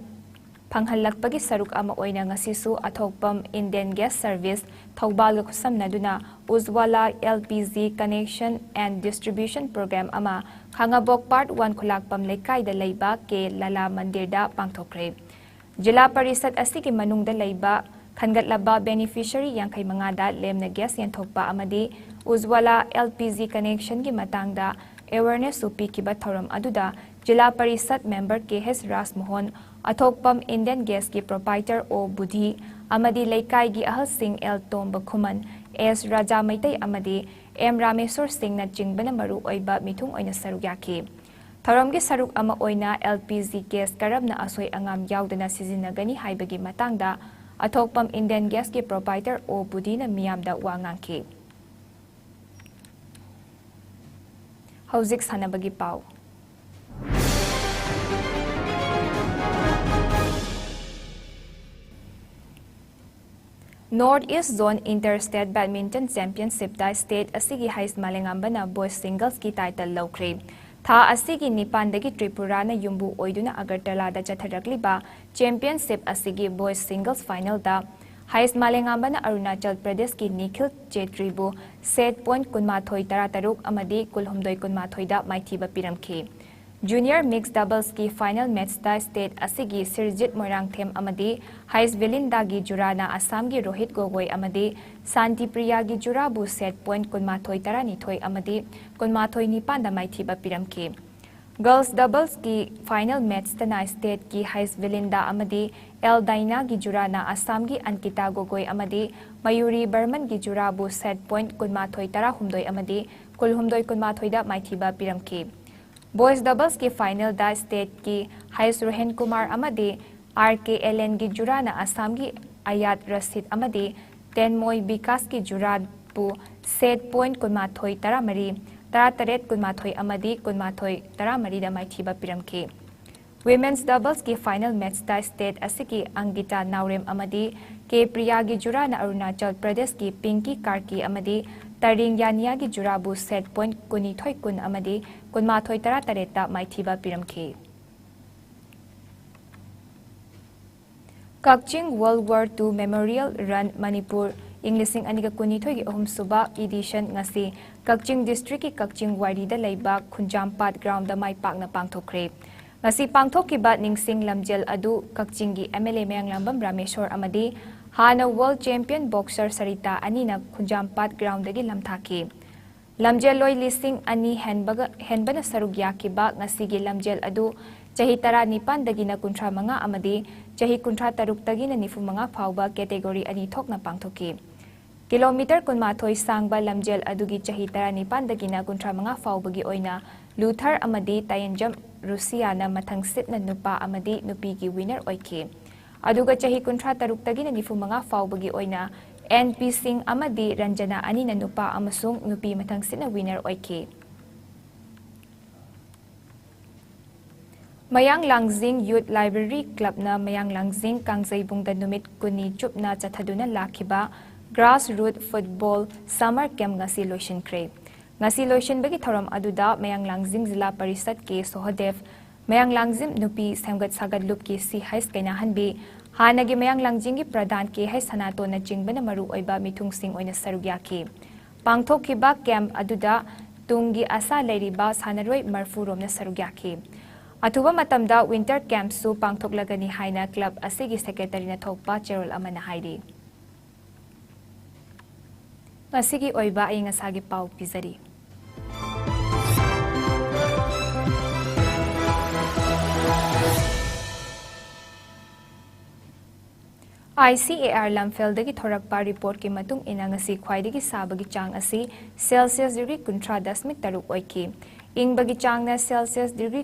ꯐꯪꯍꯜꯂꯛꯄꯒꯤ ꯁꯔꯨꯛ ꯑꯃ ꯑꯣꯏꯅ ꯉꯁꯤꯁꯨ ꯑꯊꯣꯛꯄꯝ Indian Gas Service ꯊꯧꯕꯥꯜꯒ ꯈꯨꯠꯁꯝꯅꯗꯨꯅ Ujjwala LPG connection and distribution program ꯑꯃ ꯈꯥꯉꯕꯣꯛ part one ꯈꯨꯂꯥꯛꯄꯝ ꯂꯩꯀꯥꯏꯗ ꯂꯩꯕ ꯀꯦ ꯂꯂꯥ ꯃꯟꯗꯤꯔꯗ ꯄꯥꯡꯊꯣꯛꯈ꯭ꯔꯦ꯫ ꯖꯤꯂꯥ ꯄꯔꯤꯁꯗ ꯑꯁꯤꯒꯤ ꯃꯅꯨꯡꯗ ꯂꯩꯕ ꯈꯟꯒꯠꯂꯕ beneficiary ꯌꯥꯡꯈꯩ ꯃꯉꯥꯗ ꯂꯦꯝꯅ gas ꯌꯦꯟꯊꯣꯛꯄ ꯑꯃꯗꯤ Ujjwala LPG connectionꯒꯤ ꯃꯇꯥꯡꯗ awarenessꯁꯨ ꯄꯤꯈꯤꯕ ꯊꯧꯔꯝ ꯑꯗꯨꯗ ꯖꯤꯂꯥ ꯄꯔꯤꯁꯗ member ꯀꯦ ꯑꯦꯁ ꯔꯥꯖꯃꯣꯍꯟ, ꯑꯊꯣꯛꯄꯝ Indian Gasꯀꯤ proprietor ꯑꯣ ꯕꯨꯙꯤ ꯑꯃꯗꯤ ꯂꯩꯀꯥꯏꯒꯤ ꯑꯍꯜꯁꯤꯡ ꯑꯦꯜ ꯇꯣꯝꯕ ꯈꯨꯃꯟ, ꯑꯦꯁ ꯔꯥꯖꯥ ꯃꯩꯇꯩ ꯑꯃꯗꯤ ꯑꯦꯝ ꯔꯥꯃꯦꯁꯣꯔ ꯁꯤꯡꯅꯆꯤꯡꯕꯅ ꯃꯔꯨ ꯑꯣꯏꯕ ꯃꯤꯊꯨꯡ ꯑꯣꯏꯅ ꯁꯔꯨꯛ ꯌꯥꯈꯤ꯫ ꯊꯧꯔꯝꯒꯤ ꯁꯔꯨꯛ ꯑꯃ ꯑꯣꯏꯅ ꯑꯦꯜ ꯄꯤ ꯖꯤ ꯒ꯭ꯌꯥꯁ ꯀꯔꯝꯅ ꯑꯁꯣꯏ ꯑꯉꯥꯝ ꯌꯥꯎꯗꯅ ꯁꯤꯖꯤꯟꯅꯒꯅꯤ ꯍꯥꯏꯕꯒꯤ ꯃꯇꯥꯡꯗ ꯑꯊꯣꯛꯄꯝ ꯏꯟꯗꯤꯌꯟ ꯒ꯭ꯌꯥꯁꯀꯤ ꯄ꯭ꯔꯣꯄꯥꯏꯇꯔ ꯑꯣ ꯕꯨꯙꯤꯅ ꯃꯤꯌꯥꯝꯗ ꯋꯥ ꯉꯥꯡꯈꯤ꯫ ꯍꯧꯖꯤꯛ ꯁꯥꯟꯅꯕꯒꯤ ꯄꯥꯎ꯫ North East Zone Inter State Badminton Championship ꯗ state ꯑꯁꯤꯒꯤ ꯍꯩꯁ ꯃꯥꯂꯦꯉꯥꯝꯕꯅ boys singles ꯀꯤ title ꯂꯧꯈ꯭ꯔꯦ꯫ ꯊꯥ ꯑꯁꯤꯒꯤ ꯅꯤꯄꯥꯟꯗꯒꯤ ꯇ꯭ꯔꯤꯄꯨꯔꯥꯅ ꯌꯨꯝꯕꯨ ꯑꯣꯏꯗꯨꯅ ꯑꯒꯔꯇꯂꯥꯗ ꯆꯠꯊꯔꯛꯂꯤꯕ championship ꯑꯁꯤꯒꯤ boys singles final ꯗ ꯍꯩꯁ ꯃꯥꯂꯦꯉꯥꯝꯕꯅ ꯑꯔꯨꯅꯥꯆꯜ ꯄ꯭ꯔꯗꯦꯁꯀꯤ ꯅꯤꯈꯤꯜ ꯆꯦꯇ꯭ꯔꯤꯕꯨ set point ꯀꯨꯟꯃꯥꯊꯣꯏ ꯇꯔꯥꯇꯔꯨꯛ ꯑꯃꯗꯤ ꯀꯨꯟꯍꯨꯝꯗꯣꯏ ꯀꯨꯟꯃꯥꯊꯣꯏꯗ ꯃꯥꯏꯊꯤꯕ ꯄꯤꯔꯝꯈꯤ꯫ Junior mixed doubles ꯀꯤ final match ꯇ state ꯑꯁꯤꯒꯤ ꯁꯤꯔꯖꯤꯠ ꯃꯣꯏꯔꯥꯡꯊꯦꯝ ꯑꯃꯗꯤ ꯍꯩꯁ ꯕꯤꯂꯤꯟꯗꯥꯒꯤ ꯖꯨꯔꯥꯅ ꯑꯁꯥꯝꯒꯤ ꯔꯣꯍꯤꯠ ꯒꯣꯒꯣꯏ ꯑꯃꯗꯤ ꯁꯥꯟꯇꯤ ꯄ꯭ꯔꯤꯌꯥꯒꯤ ꯖꯨꯔꯥꯕꯨ set point ꯀꯨꯟꯃꯥꯊꯣꯏ ꯇꯔꯥꯅꯤꯊꯣꯏ ꯑꯃꯗꯤ ꯀꯨꯟꯃꯥꯊꯣꯏ ꯅꯤꯄꯥꯟꯗ ꯃꯥꯏꯊꯤꯕ ꯄꯤꯔꯝꯈꯤ꯫ Girls doubles ꯀꯤ final match ꯇꯅ state ꯀꯤ ꯍꯩꯁ ꯕꯤꯂꯤꯟꯗꯥ ꯑꯃꯗꯤ ꯑꯦꯜ ꯗꯥꯏꯅꯥꯒꯤ ꯖꯨꯔꯥꯅ ꯑꯁꯥꯝꯒꯤ ꯑꯟꯀꯤꯇꯥ ꯒꯣꯒꯣꯏ ꯑꯃꯗꯤ ꯃꯌꯨꯔꯤ ꯕꯔꯃꯟꯒꯤ ꯖꯨꯔꯥꯕꯨ set point ꯀꯨꯟꯃꯥꯊꯣꯏ ꯇꯔꯥꯍꯨꯝꯗꯣꯏ ꯑꯃꯗꯤ ꯀꯨꯟꯍꯨꯝꯗꯣꯏ ꯀꯨꯟꯃꯥꯊꯣꯏꯗ ꯃꯥꯏꯊꯤꯕ ꯄꯤꯔꯝꯈꯤ꯫ Boys doubles ꯀꯤ final ꯗ state ꯀꯤ ꯍꯩꯁ ꯔꯣꯍꯦꯟ ꯀꯨꯃꯥꯔ ꯑꯃꯗꯤ ꯑꯥꯔ ꯀꯦ ꯑꯦꯂꯦꯟꯒꯤ ꯖꯨꯔꯥꯅ ꯑꯁꯥꯝꯒꯤ ꯑꯌꯥꯠ ꯔꯁꯤꯗ ꯑꯃꯗꯤ ꯇꯦꯟꯃꯣꯏ ꯕꯤꯀꯥꯁꯀꯤ ꯖꯨꯔꯥꯕꯨ set point ꯀꯨꯟꯃꯥꯊꯣꯏ ꯇꯔꯥꯃꯔꯤ, ꯇꯔꯥꯇꯔꯦꯠ ꯀꯨꯟꯃꯥꯊꯣꯏ ꯑꯃꯗꯤ ꯀꯨꯟꯃꯥꯊꯣꯏ ꯇꯔꯥꯃꯔꯤꯗ ꯃꯥꯏꯊꯤꯕ ꯄꯤꯔꯝꯈꯤ꯫ Women's doubles ꯀꯤ final match ꯇ state ꯑꯁꯤꯒꯤ ꯑꯪꯒꯤꯇꯥ ꯅꯥꯎꯔꯦꯝ ꯑꯃꯗꯤ ꯀꯦ ꯄ꯭ꯔꯤꯌꯥꯒꯤ ꯖꯨꯔꯥꯅ ꯑꯔꯨꯅꯥꯆꯜ ꯄ꯭ꯔꯗꯦꯁꯀꯤ ꯄꯤꯡꯀꯤ ꯀꯥꯔꯀꯤ ꯑꯃꯗꯤ ꯇꯔꯤꯡ ꯌꯥꯅꯤꯌꯥꯒꯤ ꯖꯨꯔꯥꯕꯨ set point ꯀꯨꯟꯅꯤꯊꯣꯏ ꯀꯨꯟ ꯑꯃꯗꯤ ꯀꯨꯟꯃꯥꯊꯣꯏ ꯇꯔꯥꯇꯔꯦꯠꯇ ꯃꯥꯏꯊꯤꯕ ꯄꯤꯔꯝꯈꯤ꯫ ꯀꯛꯆꯤꯡ World War two Memorial Run Manipur ꯏꯪ ꯂꯤꯁꯤꯡ ꯑꯅꯤꯒ ꯀꯨꯟꯅꯤꯊꯣꯏꯒꯤ ꯑꯍꯨꯝꯁꯨꯕ edition ꯉꯁꯤ ꯀꯛꯆꯤꯡ district ꯀꯤ ꯀꯛꯆꯤꯡ ꯋꯥꯏꯔꯤꯗ ꯂꯩꯕ ꯈꯨꯟꯖꯥꯝꯄꯥꯠ ground ꯗ ꯃꯥꯏ ꯄꯥꯛꯅ ꯄꯥꯡꯊꯣꯛꯈ꯭ꯔꯦ꯫ ꯉꯁꯤ ꯄꯥꯡꯊꯣꯛꯈꯤꯕ ꯅꯤꯡꯁꯤꯡ ꯂꯝꯖꯦꯜ ꯑꯗꯨ ꯀꯛꯆꯤꯡꯒꯤ ꯑꯦꯝ ꯑꯦꯜ ꯑꯦ ꯃꯌꯥꯡꯂꯥꯝꯕꯝ ꯔꯥꯃꯦꯁꯣꯔ ꯑꯃꯗꯤ ꯍꯥꯟꯅ world champion boxer ꯁꯔꯤꯇꯥ ꯑꯅꯤꯅ ꯈꯨꯟꯖꯥꯝꯄꯥꯠ ground ꯗꯒꯤ ꯂꯝꯊꯥꯈꯤ꯫ ꯂꯝꯖꯦꯜꯂꯣꯏ ꯂꯤꯁꯤꯡ ꯑꯅꯤ ꯍꯦꯟꯕꯒ, ꯍꯦꯟꯕꯅ ꯁꯔꯨꯛ ꯌꯥꯈꯤꯕ ꯉꯁꯤꯒꯤ ꯂꯝꯖꯦꯜ ꯑꯗꯨ ꯆꯍꯤ ꯇꯔꯥꯅꯤꯄꯥꯟꯗꯒꯤꯅ ꯀꯨꯟꯊ꯭ꯔꯥ ꯃꯉꯥ ꯑꯃꯗꯤ ꯆꯍꯤ ꯀꯨꯟꯊ꯭ꯔꯥ ꯇꯔꯨꯛꯇꯒꯤꯅ ꯅꯤꯐꯨ ꯃꯉꯥ ꯐꯥꯎꯕ category ꯑꯅꯤ ꯊꯣꯛꯅ ꯄꯥꯡꯊꯣꯛꯈꯤ꯫ ꯀꯤꯂꯣꯃꯤꯇꯔ ꯀꯨꯟꯃꯥꯊꯣꯏ ꯁꯥꯡꯕ ꯂꯝꯖꯦꯜ ꯑꯗꯨꯒꯤ ꯆꯍꯤ ꯇꯔꯥꯅꯤꯄꯥꯟꯗꯒꯤꯅ ꯀꯨꯟꯊ꯭ꯔꯥ ꯃꯉꯥ ꯐꯥꯎꯕꯒꯤ ꯑꯣꯏꯅ ꯂꯨꯊꯔ ꯑꯃꯗꯤ ꯇꯥꯌꯦꯟꯖꯝ ꯔꯨꯁꯤꯌꯥꯅ ꯃꯊꯪ ꯁꯤꯠꯅ ꯅꯨꯄꯥ ꯑꯃꯗꯤ ꯅꯨꯄꯤꯒꯤ ꯋꯤꯅꯔ ꯑꯣꯏꯈꯤ꯫ ꯑꯗꯨꯒ ꯆꯍꯤ ꯀꯨꯟꯊ꯭ꯔꯥ ꯇꯔꯨꯛꯇꯒꯤꯅ ꯅꯤꯐꯨ ꯃꯉꯥ ꯐꯥꯎꯕꯒꯤ ꯑꯣꯏꯅ ꯑꯦꯟ ꯄꯤ ꯁꯤꯡ ꯑꯃꯗꯤ ꯔꯟꯖꯅꯥ ꯑꯅꯤꯅ ꯅꯨꯄꯥ ꯑꯃꯁꯨꯡ ꯅꯨꯄꯤ ꯃꯊꯪ ꯁꯤꯠꯅ ꯋꯤꯅꯔ ꯑꯣꯏꯈꯤ꯫ ꯃꯌꯥꯡ ꯂꯥꯡꯖꯤꯡ ꯌꯨꯠ ꯂꯥꯏꯕ꯭ꯔꯦꯔꯤ ꯀ꯭ꯂꯕꯅ ꯃꯌꯥꯡ ꯂꯥꯡꯖꯤꯡ ꯀꯥꯡꯖꯩꯕꯨꯡꯗ ꯅꯨꯃꯤꯠ ꯀꯨꯟꯅꯤ ꯆꯨꯞꯅ ꯆꯠꯊꯗꯨꯅ ꯂꯥꯛꯈꯤꯕ grass root football summer camp ꯉꯁꯤ ꯂꯣꯏꯁꯤꯟꯈ꯭ꯔꯦ꯫ ꯉꯁꯤ ꯂꯣꯏꯁꯤꯟꯕꯒꯤ ꯊꯧꯔꯝ ꯑꯗꯨꯗ ꯃꯌꯥꯡ ꯂꯥꯡꯖꯤꯡ ꯖꯤꯂꯥ ꯄꯔꯤꯁꯠ ꯀꯦ ꯁꯣꯍꯗꯦꯕ, ꯃꯌꯥꯡ ꯂꯥꯡꯖꯤꯡ ꯅꯨꯄꯤ ꯁꯦꯝꯒꯠ ꯁꯥꯒꯠꯂꯨꯞꯀꯤ ꯁꯤ ꯍꯩꯆ ꯀꯩꯅꯥꯍꯟꯕꯤ, ꯍꯥꯟꯅꯒꯤ ꯃꯌꯥꯡ ꯂꯥꯡꯖꯤꯡꯒꯤ ꯄ꯭ꯔꯙꯥꯟ ꯀꯦ ꯍꯩꯆ ꯁꯅꯥꯇꯣꯟꯅꯆꯤꯡꯕꯅ ꯃꯔꯨ ꯑꯣꯏꯕ ꯃꯤꯊꯨꯡꯁꯤꯡ ꯑꯣꯏꯅ ꯁꯔꯨꯛ ꯌꯥꯈꯤ꯫ ꯄꯥꯡꯊꯣꯛꯈꯤꯕ ꯀꯦꯝꯞ ꯑꯗꯨꯗ ꯇꯨꯡꯒꯤ ꯑꯁꯥ ꯂꯩꯔꯤꯕ ꯁꯥꯟꯅꯔꯣꯏ ꯃꯔꯐꯨ ꯔꯣꯝꯅ ꯁꯔꯨꯛ ꯌꯥꯈꯤ꯫ ꯑꯊꯨꯕ ꯃꯇꯝꯗ ꯋꯤꯟꯇꯔ ꯀꯦꯝꯞꯁꯨ ꯄꯥꯡꯊꯣꯛꯂꯒꯅꯤ ꯍꯥꯏꯅ ꯀ꯭ꯂꯕ ꯑꯁꯤꯒꯤ ꯁꯦꯀ꯭ꯔꯦꯇꯔꯤꯅ ꯊꯣꯛꯄ ꯆꯦꯔꯣꯜ ꯑꯃꯅ ꯍꯥꯏꯔꯤ꯫ ꯉꯁꯤꯒꯤ ꯑꯣꯏꯕ ꯑꯏꯪ ꯑꯁꯥꯒꯤ ꯄꯥꯎ ꯄꯤꯖꯔꯤ꯫ ꯑꯥꯏ ꯁꯤ ꯑꯦ ꯑꯥꯔ ꯂꯝꯐꯦꯜꯗꯒꯤ ꯊꯣꯔꯛꯄ ꯔꯤꯄꯣꯔꯠꯀꯤ ꯃꯇꯨꯡ ꯏꯟꯅ ꯉꯁꯤ ꯈ꯭ꯋꯥꯏꯗꯒꯤ ꯁꯥꯕꯒꯤ ꯆꯥꯡ ꯑꯁꯤ ꯁꯦꯜꯁꯤꯌꯁ ꯗꯤꯒ꯭ꯔꯤ ꯀꯨꯟꯊ꯭ꯔꯥ ꯗꯁꯃꯤꯛ ꯇꯔꯨꯛ ꯑꯣꯏꯈꯤ꯫ ꯏꯪꯕꯒꯤ ꯆꯥꯡꯅ ꯁꯦꯜꯁꯤꯌꯁ ꯗꯤꯒ꯭ꯔꯤ